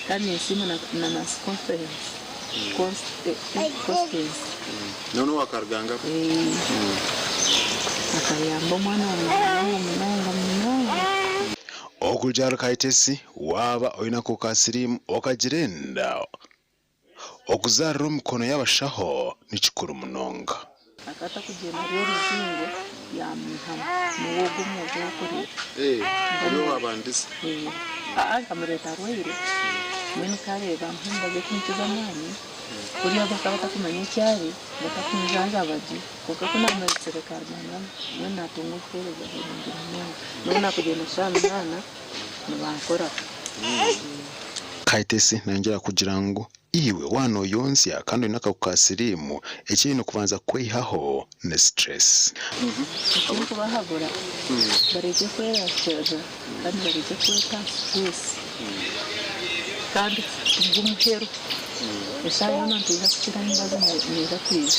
Kandi ninsiima na Nurse Conference. Constance. Nawe n'owa Karugangama? Akayamba omwana wangye munonga munonga munonga. Okurugiirira Kaitesi, waaba oine akahuka ka siriimu okagira enda, Okuzaarira omu mikono y'abashaho ni kikuru munonga. Akaba atakugyenda ari oruzingo yaamwihamu. Niwe ogwo omwojo ou orikureeba. Niwe waabandize? Aa nkamureeta arwaire, mbwenu nkareeba muhe emibazi erikumukiza amaani, kuriya bakaba batakumanya eki ari, batakumujanjaba gye, kwonka ku naamureetsire Karugangama, mbwenu naatunga obuheereza burungi munonga. N'obu naakugyenda shaaha munaana, nibankoraho. Kaitesi nayongyera kugira ngu iwe waaba noyonzya kandi oine akahuka ka siriimu, eki oine kubanza kweihaho ni stress. Ekinkubahabura barekye kwerarikirira kandi barekye kweta aha stress kandi tibw'omuheru eshaaha yoona nitwija kukira emibazi neija kwija.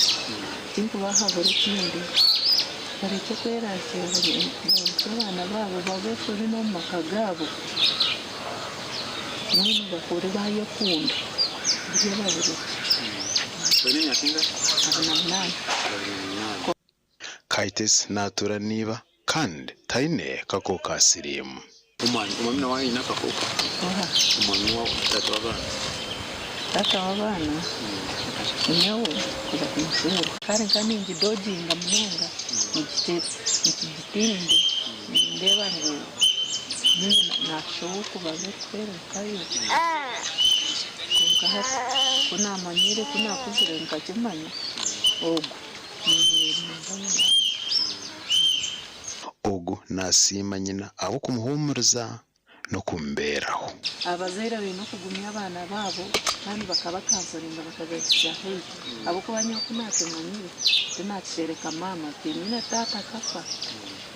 Ekinkubahabura ekindi barekye kwerarikirira barekye abaana baabo babe free n'omu maka gaabo. Mbwenu bakure bayekunda buryo baburekye. Oine emyaka engahi? 28. 28. Kaitesi naatuura n'iba kandi taine kakooko ka siriimu. Omwami omwami nawe aine akakooko? Oha? Omwami wawe, taata w'abaana. Taata w'abaana nyowe kuza kumushwerwa. Kare nka ningidoginga munonga nikigitinde nindeeba ngu Nyine naashusha ow'okubaza orikwerukayo. Kwonka hati ku naamanyire, ku naakuzire nkakimanya, ogwo niinyerinda munonga. Ogu naasiima nyina ahabw'okumuhuumuriza n'okumubeeraho. Abazaire baine okugumya abaana baabo kandi bakabakansoriinga bakabehitsya haihi ahabw'okuba nyowe ku naakimanyire tinaakishereka maama nti nyine taata akafa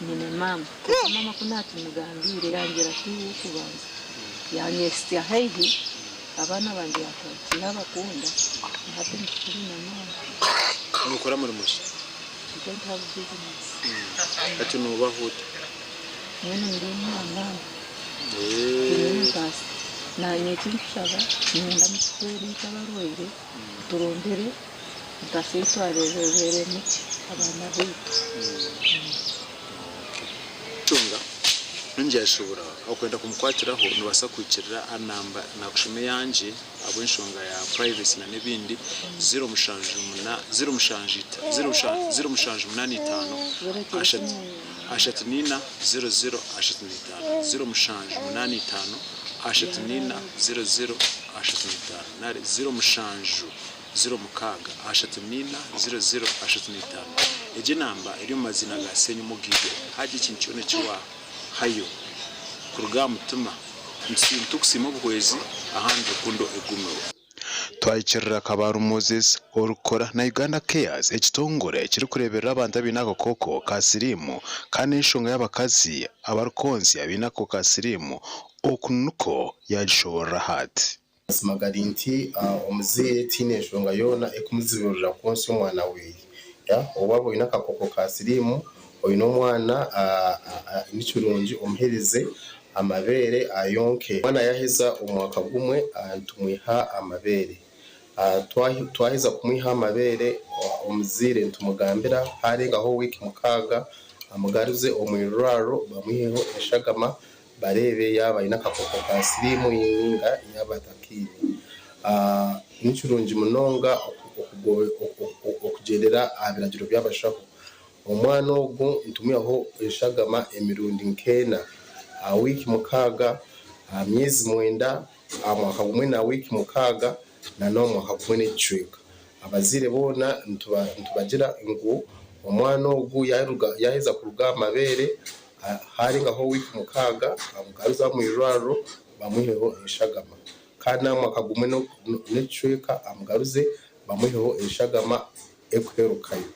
Nyine maama. Kwonka maama ku naakimugambiire yangira ati, Iwe w'okubanza. Yaanyehitsya haihi, abaana bangye yaatandika yaabakunda, na hati nitukiri na maama. Nookora murimo ki? I don't have business. Hati noobaho ota? Mbwenu ndi omwana. Tiinyine ntaasya. Naanye eki nkushaba, niinyenda mutuhwere itwe abarwaire, muturondere ntaasya ei twareebereeremu gye abaana baitu. Enshonga nungi yashobora okwenda kumukwatiraho nobasa kuhikirira aha namba nakushoma eyangye ahabw'enshonga ya privacy na n'ebindi 07 07 0 7 85 34 00 35 07 85 34 00 35 nari 07. 06 34 00 35. Egi enamba eri omu maziina ga Ssenyomo Gideon. Hagira ekintu kyona eki waahayo kuruga aha mutima, nitukusiima obuhwezi ahandi rukundo egumeho. Twahikirira Kabaru Moses orikukora na Uganda Cares ekitongore ekirikureeberera abantu abaine akakooko ka siriimu kandi n'enshonga y'abakazi abarikwontsya baine akakooko ka siriimu oku nikwo yaagishoboorora ati. Amazima gari nti omuzaire tihaine nshonga yoona erikumuzibirira kwontsya omwana we. Waaba oine akakooko ka siriimu oine omwana ni kirungi omuheereze amabeere ayonke. Omwana yaaheza omwaka gumwe nitumwiha amabeere. Twaheza kumwiha amabeere omuzaire nitumugambira haarengaho wiiki mukaaga amugaruze omu irwariro bamwiheho eshagama bareebe yaaba aine akakooko ka siriimu ninga yaaba atakaine. Ni kirungi munonga okugyendera aha biragiro by'abashaho. Omwana ogu nitumwihaho eshagama emirundi nk'ena aha wiiki mukaaga, aha myezi mwenda, aha mwaka gumwe na wiiki mukaaga n'omu mwaka gumwe n'ekicweka. Abazaire boona nitubagira ngu omwana ogu yaaheza kuruga aha mabeere haarengaho wiiki mukaaga amugaruze omu irwariro bamwiheho eshagama. Kandi n'aha mwaka gumwe n'ekicweka amugaruze bamwiheho eshagama erikuherukayo.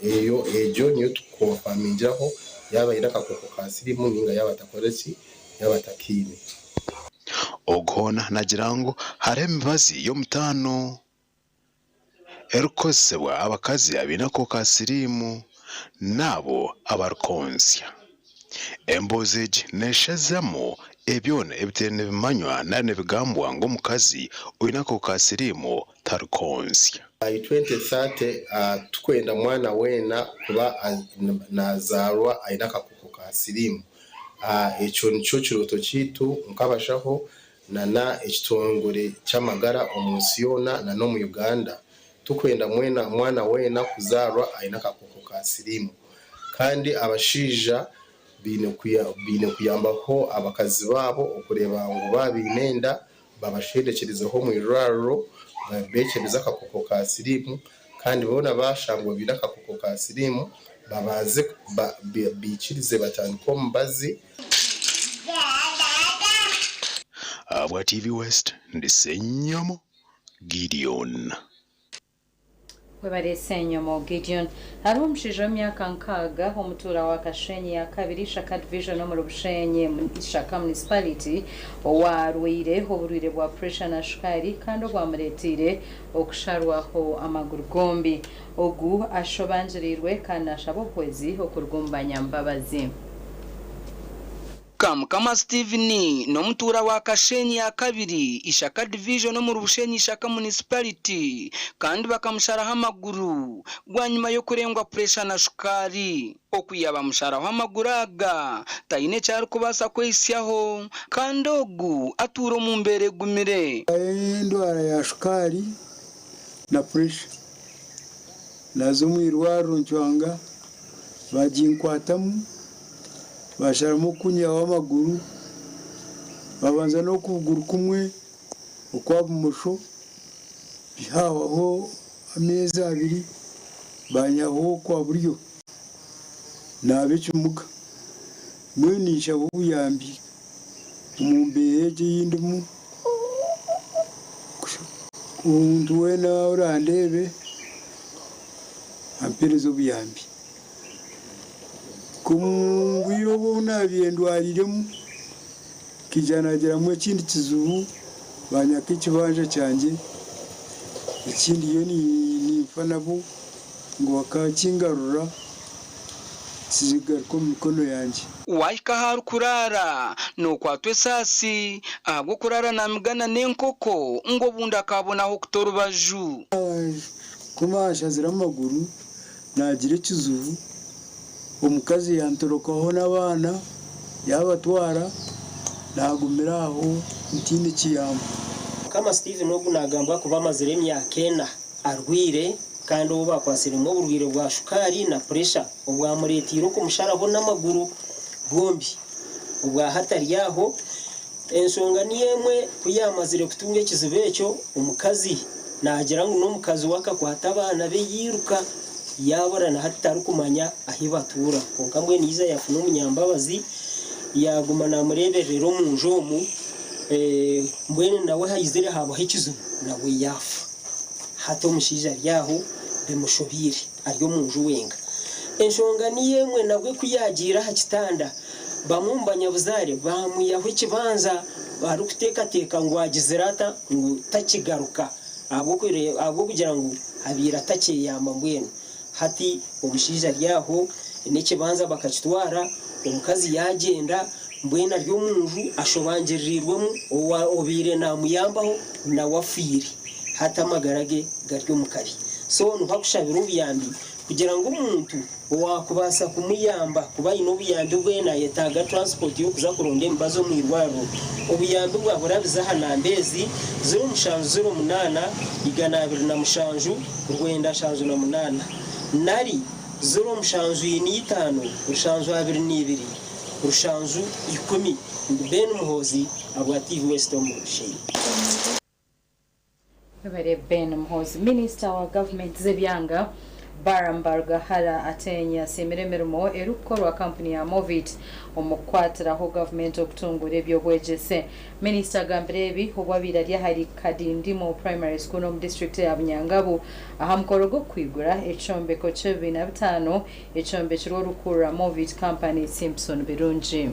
Eyo egyo niyo tukonfamingiraho yaaba aine akakooko ka siriimu ninga yaaba atakoreki, yaaba atakaine. Ogu hoona naagira ngu hariho emibazi y'omutaano erikukozesebwa abakazi abaine akakooko ka siriimu n'abo abarikwontsya. Emboozi egi neeshazamu ebyona ebitari nibimanywa nari nibigambwa ngu omukazi oine akakooko ka siriimu tarikwontsya. By 2030 titukwenda mwana weena kuba nazaarwa aine akakooko ka siriimu. Ekyo nikyo kirooto kyaitu nk'abashaho nana ekitongore ky'amagara omu nsi yoona nana omu Uganda. Titukwenda mwana weena kuzaarwa aine akakooko ka siriimu. Kandi abashaija baine kuyambaho abakazi baabo okureeba ngu baaba baine enda babashendekyerizeho omu irwariro babekyebeze akakooko ka siriimu kandi boona bashangwa baine akakooko ka siriimu babanze baikirize batandike omubazi. Ahabwa TV West, ndi Ssenyomo Gideon. Webare Ssenyomo Gideon. Hariho omushaija w'emyaka nkaaga omutuura wa Kashenyi ya kabiri Ishaka Division omuri Bushenyi Ishaka Municipality owaarwaire oburwaire bwa puresha na shukaari kandi obwamureeteire okusharwaho amaguru gombi. Ogu ashobangiriirwe kandi naashaba obuhwezi okuruga omu banyambabazi. Kamukama Steven n'omutuura wa Kashenyi ya kabiri Ishaka Division omuri Bushenyi Ishaka Municipality kandi bakamusharaho amaguru bwanyima y'okurengwa puresha na shukaari. Okwiha bamusharaho amaguru aga taine eki arikubaasa kwehisyaho kandi ogu atuura omu mbeera egumire. Endwara ya shukaari na puresha naaza omu irwariro ncwanga baginkwatamu basharamu okunyihaho amaguru babanza n'okuguru kumwe okwa bumosho hahwaho ameezi abiri banyihaho okwa buryo naaba ekimuga. Mbwenu ninshaba obuyambi omu mbeera egi ei ndimu omuntu weena orandeebe ampeereze obuyambi. Omu bwire obu obu naabaire ndwariremu nkaija naagiramu ekindi kizibu banyaka ekibanja kyangye eki ndiyo ninfa nabo ngu bakakingarura kigaruke omu mikono yangye. Waahika ahu arikuraara nookwatwa esaasi ahabw'okuraara naamigana n'enkoko ngu obundi akaabonaho kuta orubaju. Ku banshazire amaguru naagira ekizibu omukazi yantorokaho n'abaana yaabatwara naagumira aho ntiine kiyambo. Mukama Steven ogu nagambwa kuba amazire emyaka ena arwaire kandi obu bakwasiremu oburwaire bwa shukaari na puresha obwamureeteire okumusharaho n'amaguru gombi. Obwa hatari aho enshonga niyo emwe ku yaamazire kutunga ekizibu ekyo omukazi Naagira ngu n'omukazi we akakwata abaana be yairuka yaabura na hati tarikumanya ahi batuura. Kwonka mbwenu yaija yaafuna omunyambabazi yaaguma naamureeberera omu nju omu mbwenu nawe haizire haabaho ekizibu nawe yaafa. Hati omushaija ari aho bimushobeire ari omu nju wenka. Enshonga niyo emwe nabwe ku yaagiire aha kitanda bamwe omu banyabuzaare baamwihaho ekibanza barikuteekateeka ngu agizire ata ngu takigaruka ahabw'okugira ngu abaire atakyeyamba mbwenu. Hati omushaija ari aho n'ekibanza bakakitwara omukazi yaagyenda mbwenu ari omu nju ashobangiririrwemu obaire naamuyambaho nawe afiire hati amagara ge gari omu kabi. So niho akushabira obuyambi kugira ngu omuntu owaakubaasa kumuyamba kuba aine obuyambi bwe naayetaaga transport y'okuza kuronda emibazi omu irwariro. Obuyambi bwaburabiza aha namba ezi, 0708 207 978 nari 0745 722 710. Ndi Ben Muhoozi ahabwa TV West omu Rushenyi. Webare Ben Muhoozi. Minisita wa gavumenti z'ebyanga, Balaam Barugahara Ateenyi asiimire emirimo erikukorwa kampuni ya Movit omu kukwatiraho gavumenti okutunguura eby'obwegyese. Minisita agambire ebi obu abaire ari ahari Kadindimo Primary School omu disiturikiti eya Bunyangabu aha mukoro gw'okwigura ekyombeko ky'ebibiina bitaano ekyombekirwe orikukurira Movit Company Simpson Birungi.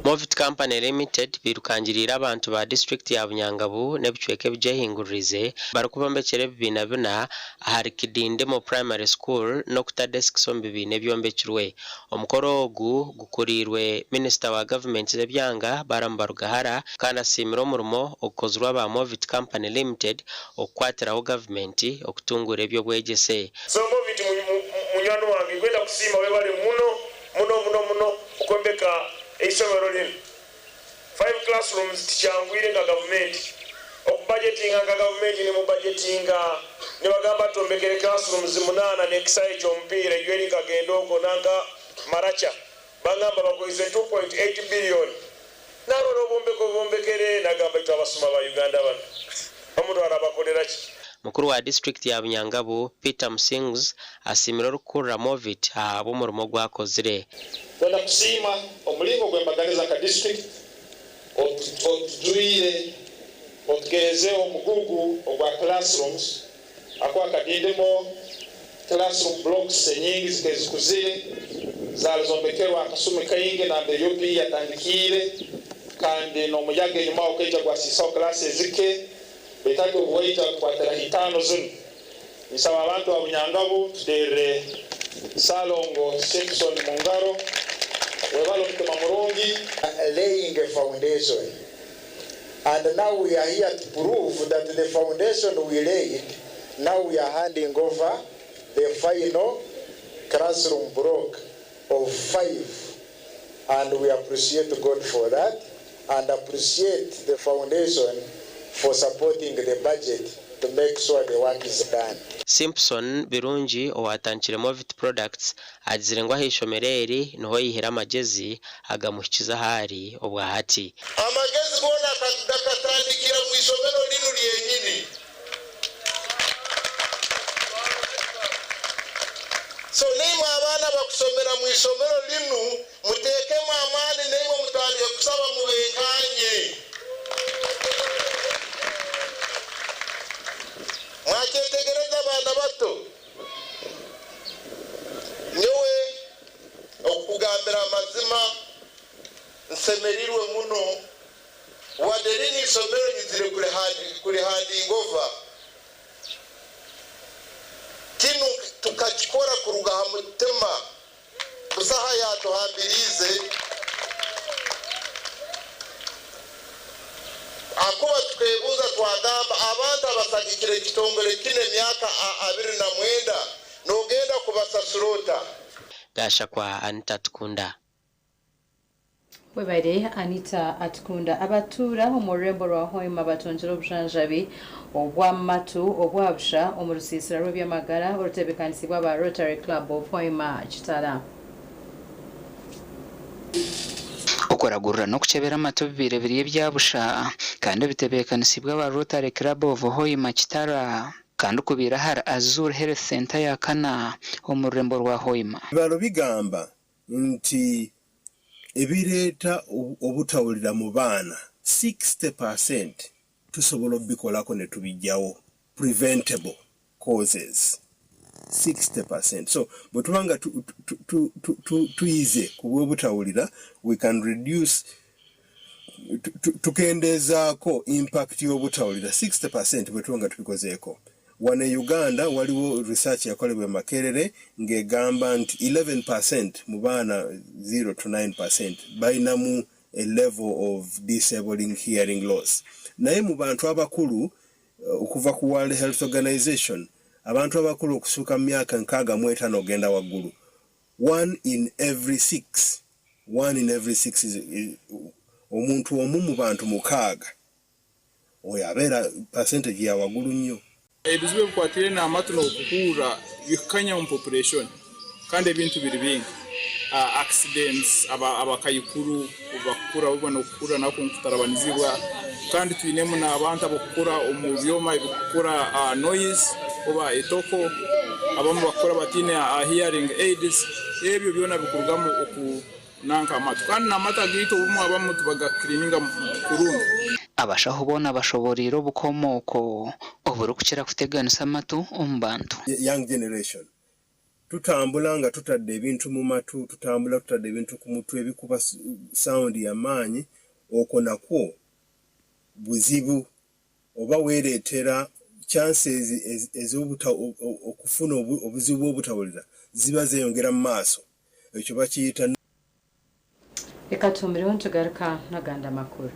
Movit Company Limited birukangiriire abantu ba disiturikiti ya Bunyangabu n'ebicweka ebigyehinguririze barikubombekyera ebibiina bina ahari Kidindimo Primary School n'okuta desks omu bibiina ebyombekirwe. Omukoro ogu gukuriirwe minisita wa gavumenti z'ebyanga Balaam Barugahara kandi asiimire omurimo ogukozirwe aba Movit Company Limited okukwatiraho gavumenti okutunguura eby'obwegyese. So Movit munywani wange nkwenda kusiima webale muno muno muno muno okwombeka eisomero linu. Five classrooms tikyangwire nka gavumenti okubajetinga nka gavumenti nimubajetinga nibagamba twombekere classrooms munaana n'ekisaayi ky'omupiira ejweri nkagenda okwo nanka Maracha bangamba bakoize 2.8 billion narora obwombeko obubombekere nagamba itwe abasuma ba Uganda banu omuntu arabakorera ki? Mukuru wa disiturikiti ya Bunyangabu, Peter Musinguzi asiimire orikukurira Movit ahabw'omurimo ogu akozire. Twenda kusiima omuringo gw'embaganiza nka disiturikiti otujwire otugerezeho omugugu ogwa classrooms ahakuba Kadindimo classroom blocks enyingi zikaba zikuzire zaali zombekerwe akasumi kaingi nambere UPE yatandikiire kandi n'omuyaga enyumaho gukaija gwasiisaho class ezike. Baitu hati obu waija kukwatiraho itaano zinu, ninsaba abantu ba Bunyangabu tuterre Ssalongo Simpson mungaro. Webale omutima murungi. Laying a foundation and now we are here to prove that the foundation we laid, now we are handing over the final classroom block of five and we appreciate God for that and appreciate the foundation for supporting the budget to make sure the work is done. Simpson Birungi owaatandikire Movit Products agizire ngu ah'eishomero eri niho yaihire amagyezi agamuhikize ahu ari obwa hati. Amagezi goona gakatandikira mu ishomero rinu ryenyini. So naimwe abaana abakusomera mu ishomero rinu muteekemu amaani naimwe mutandike kusaba mubenkanye. Mwakyetegereza abaana bato? Nyowe okukugambira amazima nsemereirwe muno wadde rinu isomero nyizire kurihandinga over. Kinu tukakikora kuruga ha mutima busaho ayatuhambiriize ahakuba tukebuuza twagamba abantu abasagikire ekitongore kinu emyaka 29 nogenda kubasasura ota? Gashakwa Anita Atukunda. Webare Anita Atukunda. Abatuura omu rurembo rwa Hoima batungire obujanjabi obw'amatu obwa busha omu rusiisira rw'eby'amagara orutebeekanisiibwe aba Rotary Club of Hoima Kitara. Okuragurira n'okukyebera amatu bibaire biri ebya busha kandi bitebeekanisiibwe aba Rotary Club of Hoima Kitara kandi kubaire ahari Azur Health Centre ya kana omu rurembo rwa Hoima. Ebibaro bigamba nti ebireeta obutawulira mu baana 60 per cent tusobola obikolako netubijjawo, preventable causes 60 per cent. So bwetuba nga tuyize ku bw'obutawulira we can reduce tukendeezaako impact y'obutawulira 60 per cent bwetuba nga tubikozeeko. Wano e Uganda waliwo research yakolebwa e Makerere ng'egamba nti 11 per cent mu baana 0 to 9 per cent balinamu a level of disabling hearing loss. Naye mu bantu abakulu okuva ku World Health Organization, abantu abakulu okusuuka mu myaka 65 okugenda waggulu, one in every six, one in every six is, is, omuntu omu mu bantu mukaaga oyo abeera percentage ya waggulu nnyo. Ebizibu ebikwatiraine n'amatu n'okuhurra bikukanya omu population kandi ebintu biri bingi. Accidents, abakaikuru obubakukura bo n'okuhurra nakwo nikutarabanizibwa kandi twinemu n'abantu abakukura omu byoma ebikukura noise oba etoko, abamu bakukura bataine hearing aids, ebyo byona bikurugamu okunanka amatu kandi n'amatu agaitu obumwe abamu tibagakirininga kurungi. Abashaho boona bashoboreire obukomooko oburikukira kuteganisa amatu omu bantu. Young generation tutambula nga tutadde ebintu mu matu, tutambula tutadde ebintu ku mutwe ebikuba sound yamaanyi, okwo nakwo buzibu oba weereetera chances ez'obuta okufuna obuzibu bw'obutawulira ziba zeeyongera mu maaso, ekyo bakiyita. Reka tuhumireho nitugaruka n'agandi amakuru.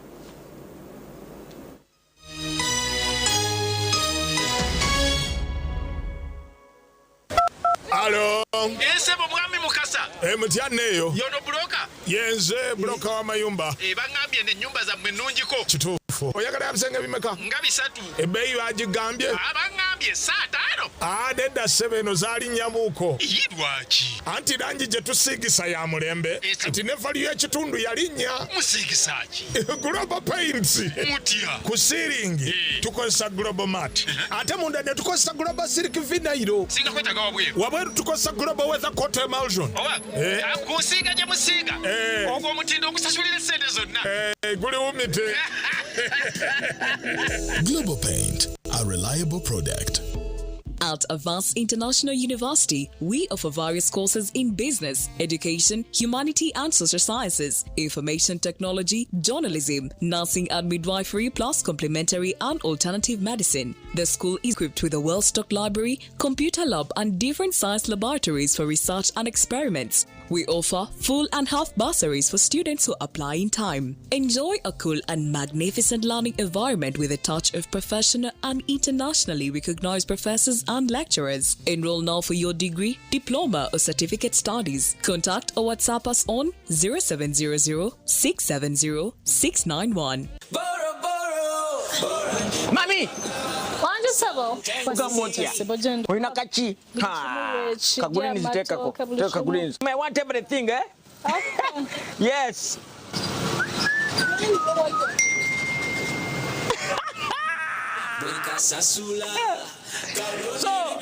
Alo. Eh, ssebo mwami Mukasa. Eh, mutya neeyo. Yono buloka? Yenze buloka w'amayumba. Eh, bangambye n'ennyumba zammwe nnungiko. Kituufu. Oyagala ya bisenge bimeka? Nga bisatu. Ebbeeyi bagigambye? Ah, bangambye saataano. Ah, nedda ssebo eno zaalinnyamuuko. Ii lwaki? Anti langi gye tusiigisa ya mulembe. Kati ne valiyo y'ekitundu yalinnya. Musiigisa ki? Global Paints. Mutya? Ku siiringi tukozesa Global Mat. Ate munda ne tukozesa Global Silk Vinyl. Singa kwetaaga wabweru. Wabweru tukozesa Global Weather Coat Emulsion. Oba Eh. ah, ku nsiiga gye musiiga. Eh. Ogwo omutindo ogusasulira essente zonna. Eh, guli wumite. Global Paint, a reliable product. At Avance International University, we offer various courses in business, education, humanity and social sciences, information technology, journalism, nursing and midwifery, plus complementary and alternative medicine. The school is equipped with a well-stocked library, computer lab, and different science laboratories for research and experiments. We offer full and half bursaries for students who apply in time. Enjoy a cool and magnificent learning environment with a touch of professional and internationally recognized professors and lecturers. Enroll now for your degree, diploma, or certificate studies. Contact or WhatsApp us on 0700 670 691. Mami! Wanje sabo. Ugamba otya? Olina kaki? Ha, Kagulinzi teekako. Teeka kagulinzi. I want everything, eh? Yes. So,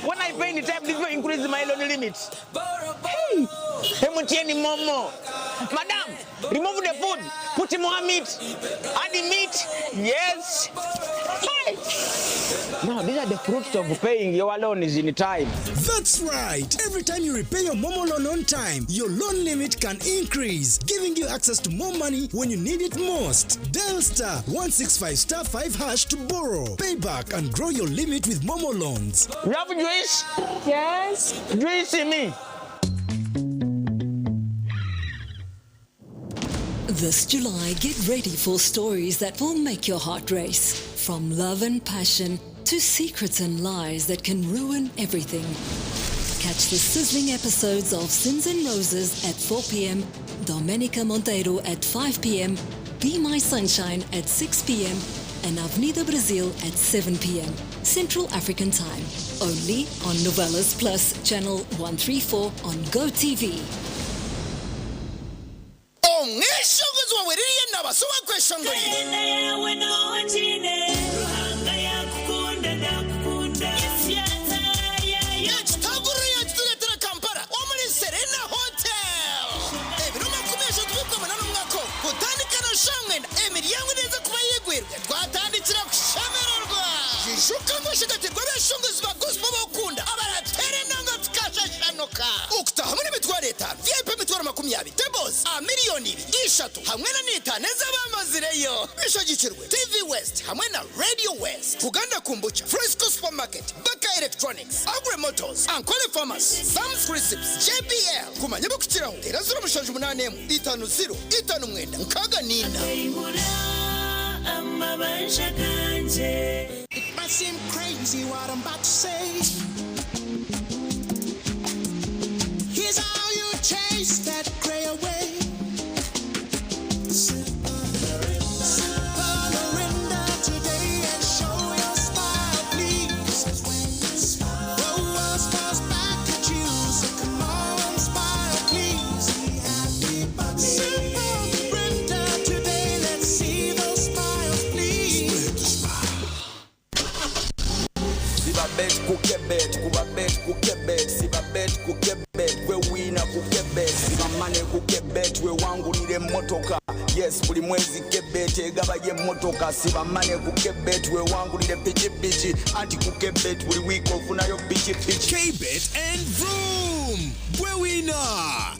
when I pay in time, this will increase my loan limit. Hey, MTN Momo. Madam, remove the food. Put more meat. Add the meat. Yes. Hey. Now, these are the fruits of paying your loans in time. That's right. Every time you repay your Momo loan on time, your loan limit can increase, giving you access to more money when you need it most. Dial star 165 star 5 hash to borrow, pay back, and grow your limit with Momo loans. You have juice? Yes. Juice me. This July, get ready for stories that will make your heart race. From love and passion to secrets and lies that can ruin everything. Catch the sizzling episodes of Sins and Roses at 4 p.m., Domenica Monteiro at 5 p.m., Be My Sunshine at 6 p.m., and Avenida Brasil at 7 p.m. Central African Time. Only on Novelas Plus, Channel 134 on GoTV. Omweshongozi wawe Lilian Nabaasa owakweshongorire. Ekitaguriro yakitureetera Kampala omuri Serena Hotel. Ebiro 38 omwaka ogu kutandika na shaaha mwenda emiryango neeza kuba eyigwirwe twatandikira kushemererwa. Ijuka ngu oshagatirwe abeshongozi ba gospel abokukunda abarateera enanga tukashashanuka. Okutahamu n'emitwaro etaano, VIP emitwaro 20, tables aha miriyoni ibiri, ishatu hamwe na n'etaano ez'abamazireyo. Bishagikirwe TV West hamwe na Radio West, Buganda Kombucha, Fresco Supermarket, Baka Electronics, Agri Motors, Ankole Pharmacy, Sam's Recipes, JBL. Kumanya ebirikukiraho, teera 078 50 59 64. It might seem crazy what I'm about to say. Here's how you chase that gray away. Sip a Mirinda today and show your smile, please. The world smiles back at you, so come on, smile, please. Sip a Mirinda today, let's see those smiles, please. Siba bet ku kebet, kuba bet ku kebet, siba bet ku kebet, gwe wiina ku kebet, siba money ku kebet, wewangulira emmotoka. Yes, buli mwezi kebet egabayo emmotoka, siba money ku kebet, wewangulira pikipiki, anti ku kebet buli wiiki ofunayo pikipiki. Kbet and Vroom! Gwe wiina!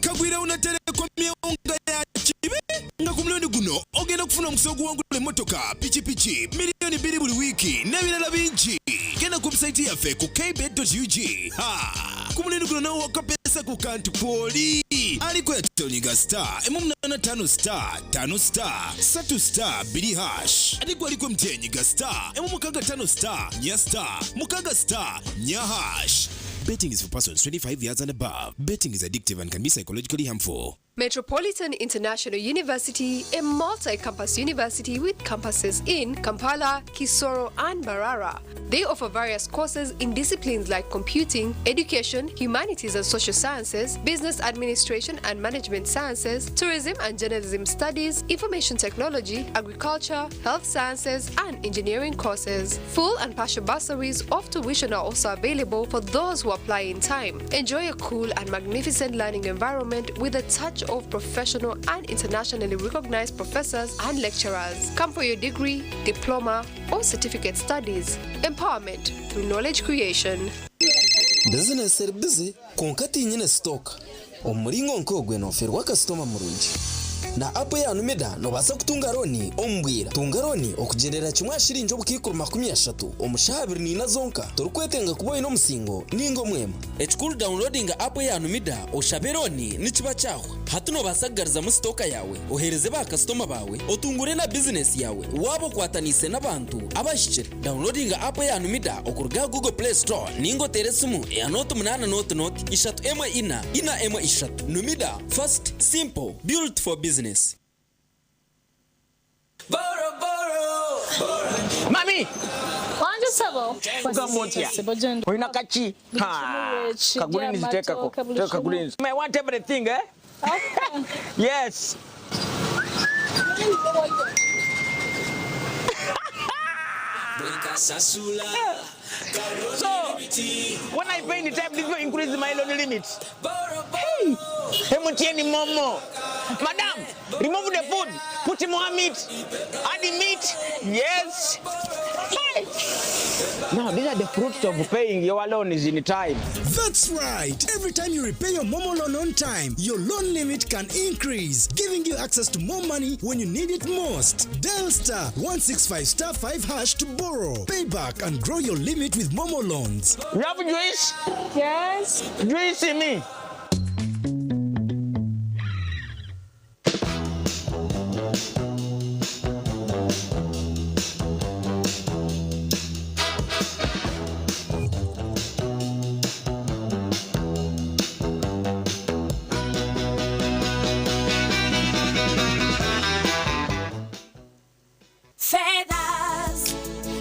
Kagwira unaterekomyewo nga ya kibi nga ku mulundi guno ogenda kufuna omukisa oguwangula emmotoka, pikipiki, miliyoni 2 buli wiiki n'ebirala bingi. Genda ku website yaffe ku kbet.ug. Ha! Ku mulundi guno nawe wakapesa ku kantu kwoli. Aliko yatoninga star 885 star 5 star 3 star 2 hash. Ate gwe aliko MTN star 6 5 star 4 star 6 star 4 hash. Betting is for persons 25 years and above. Betting is addictive and can be psychologically harmful. Metropolitan International University, a multi-campus university with campuses in Kampala, Kisoro, and Mbarara. They offer various courses in disciplines like computing, education, humanities and social sciences, business administration and management sciences, tourism and journalism studies, information technology, agriculture, health sciences, and engineering courses. Full and partial bursaries of tuition are also available for those who apply in time. Enjoy a cool and magnificent learning environment with a touch of professional and internationally recognized professors and lecturers. Come for your degree, diploma, or certificate studies. Empowerment through knowledge creation. Bizinesi eri busy kwonka tinyine stock. Omu muringo nk'ogwe noferwa kasitoma murungi. Na app ya Numida nobaasa kutunga loan omu bwira. Tunga loan okugyendera kimwe aha shiringi obukaikuru 30 omu shaaha 24 zonka. Torikwetenga kuba oine omusingo ninga omwema. Ekikuru downloadinga app ya Numida oshabe loan nikiba kyahwa. Hati nobaasa kugarizamu sitoka yaawe, oheereze bakasitoma baawe, otungure na bizinesi yaawe waaba okwataniise n'abantu abahikire. Downloadinga app ya Numida okuruga aha Google Play Store ninga oteere esimu eya 0 8 0 0 3 1 4 4 1 3. Numida, fast, simple, built for business. Mami! Wanje sabo. Ugamba otya? Olina kaki? Ha, Kagurini ziteekako. Teeka kagurini. I want everything, eh? Yes. So, when I pay in time, this will increase my loan limit. Hey, MTN Momo. Madam, remove the food, put more meat, add the meat. Yes. Hey. Now, these are the fruits of paying your loans in time. That's right. Every time you repay your Momo loan on time, your loan limit can increase, giving you access to more money when you need it most. Dial star 165 star 5 hash to borrow, pay back, and grow your limit with Momo loans. You have juice? Yes. Juice me. Feathers,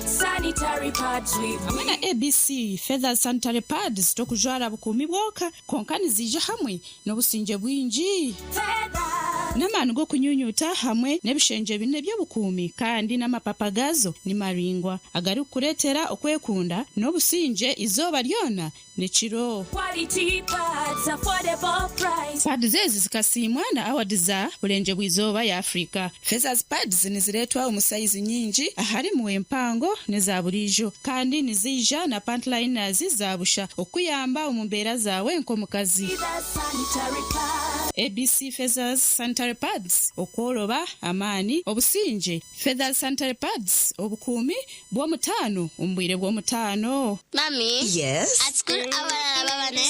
sanitary pads with Hamwe na ABC Feathers Sanitary Pads tokujwara bukuumi bwonka, kwonka niziija hamwe n'obusingye bwingi. Feathers. N'amaani g'okunyunyuuta hamwe n'ebishengye bina eby'obukuumi kandi n'amapapa gaazo ni maraingwa agarikukureetera okwekunda n'obusingye eizooba ryona n'ekiro. Quality pads, affordable price. Pads ezi zikasiimwa na award za Burengyerwa-izooba ya Africa. Feathers Pads nizireetwa omu sayizi nyingi aharimu empango n'eza buriijo kandi niziija na pant liners za busha okukuyamba omu mbeera zaawe nk'omukazi. Feathers sanitary pads. ABC Feathers Sanitary Pads, Okworoba, amaani, obusingye. Feathers Sanitary Pads, Obukuumi bw'omutaano omu bwire bw'omutaano. Mummy. Yes? At school, abalala baba ne.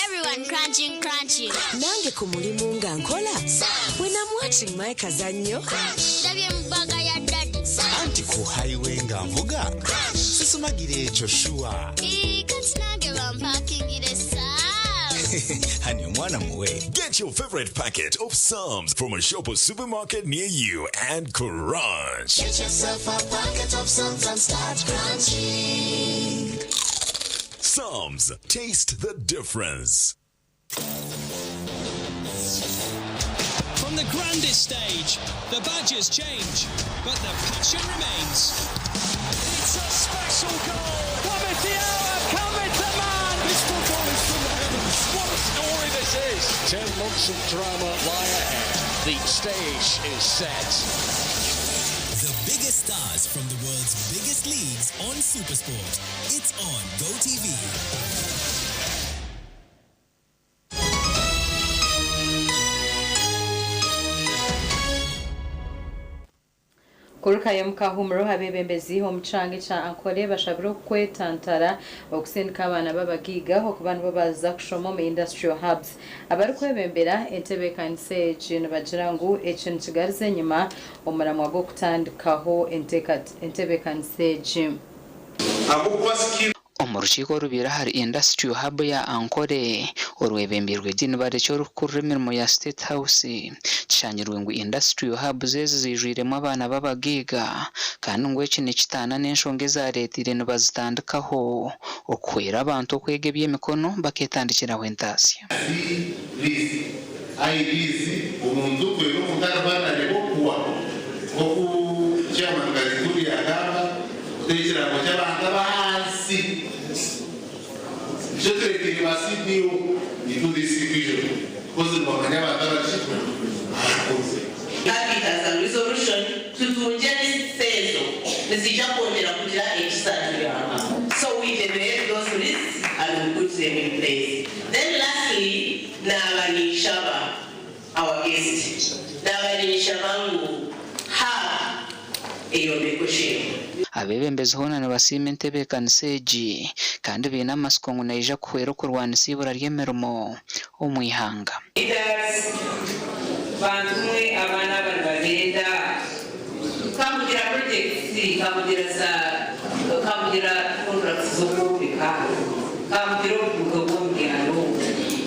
Everyone crunching, crunching. Nange ku mulimu nga nkola. When I'm watching my kazannyo. Ndabye mu bag ya daddy. Anti ku highway nga nvuga sisumagira ekyo sure. Ii, kati nange bampakingire Psalms. Honey, omwana muwe. Get your favorite packet of Psalms from a shop or supermarket near you and crunch. Get yourself a packet of Psalms and start crunching. Psalms, taste the difference. From the grandest stage, the badges change, but the passion remains. It's a special goal. Cometh the hour, cometh the man. This football is from the heavens. What a story this is. 10 months of drama lie ahead. The stage is set. The biggest stars from the world's biggest leagues on Supersport. It's on GoTV. Kurukayo mukahumuro abebembezi omu kyanga ekya Ankole bashabire okwetantara okusindika abaana b'abagiiga okuba nibo baza kushoma omu industrial hubs. Abarikwebembera entebeekanisa egi nibagira ngu eki nikigariza enyima omuramwa gw'okutandikaho entebeekanisa egi. Omu rukiiko orubaire ahari Industrial Hub ya Ankole orwebembirwe Dean Barekye orikukurira emirimo ya State House kishangirwe ngu Industrial Hubs ezi zijwiremu abaana b'abagaiga kandi ngu eki nikitaana n'enshonga ezareeteire nibazitandikaho okuhwera abantu okwega eby'emikono baketandikiraho entaasya. IDs omuntu kwera omuntu arikuba okuwa nkoku chairman Kaziguri yagamba kuteera ekirango ky'abantu abahansi nikyo tureeteire ba CDO into this vision because nibamanya abantu abaki abakozi. Have as a resolution tutunge lists ezo nizija kwongera kugira ekisatuyamba. So we generate those lists and we put them in place. Then lastly, nabanishaba our guest nabanishaba ngu have eyombeko. Abeebembezi hoona nibasiima entebeekanisa egi kandi baine amatsiko ngu neija kuhwera okurwanisa eibura ry'emirimo omu ihanga. Leaders, bantu mwe abaana bano bagenda kamugira projects, kamugira za kamugira contracts z'okwombeka, kamugira obuguudo bw'omubyaro,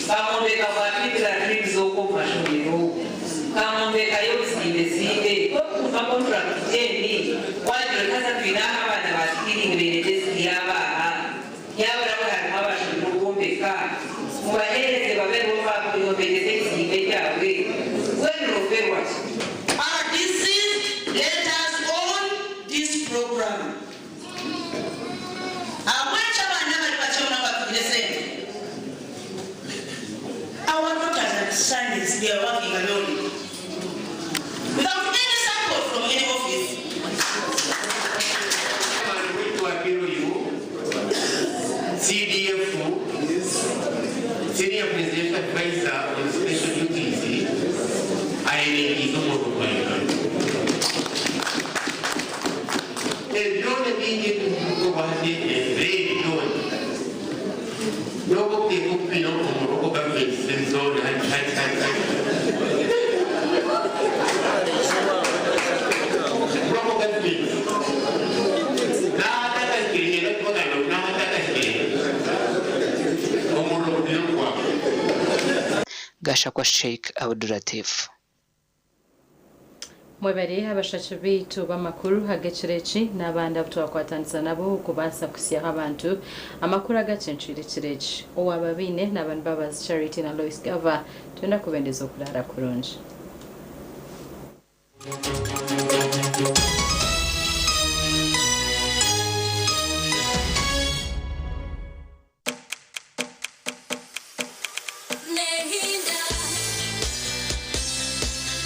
kamwombeka bwa people dreams z'okwomumashomero, kamwombeka y'obuzimbezimbe okuva contract eni wagira kaza twine abaana ba skilling bene desk y'abaana yabura harimu abashinzwe okwombeka mubahereze babe nibo bakuyombekeza ekizimbe kyabwe wenuroferwa ki. RDCs, let us own this program. Abaana abaana bali bakyona batugire sente. Our daughters and sons, they are working alone without any support from any office. Wetu wa PLU, CDF, Senior Presidential Advisor on Special Duties, ayerekeza omuntu kweka ebyona bingi ebikukorwa ebyona n'okuteeka okupira omu local government zone hati hati hati hati local government n'ahatakakirihera kubagamba n'ahatakakirihera omuriro guriyo. Gashakwa Sheikh Abdulatif. Mwebare abashaki baitu b'amakuru ag'ekiro n'abandi abu twakwatanisa nabo okubaasa kusyaho abantu amakuru agacencwire ekiro eki owaba baine n'abantu babazi Charity na Lois Gava twenda kubendeza okurara kurungi.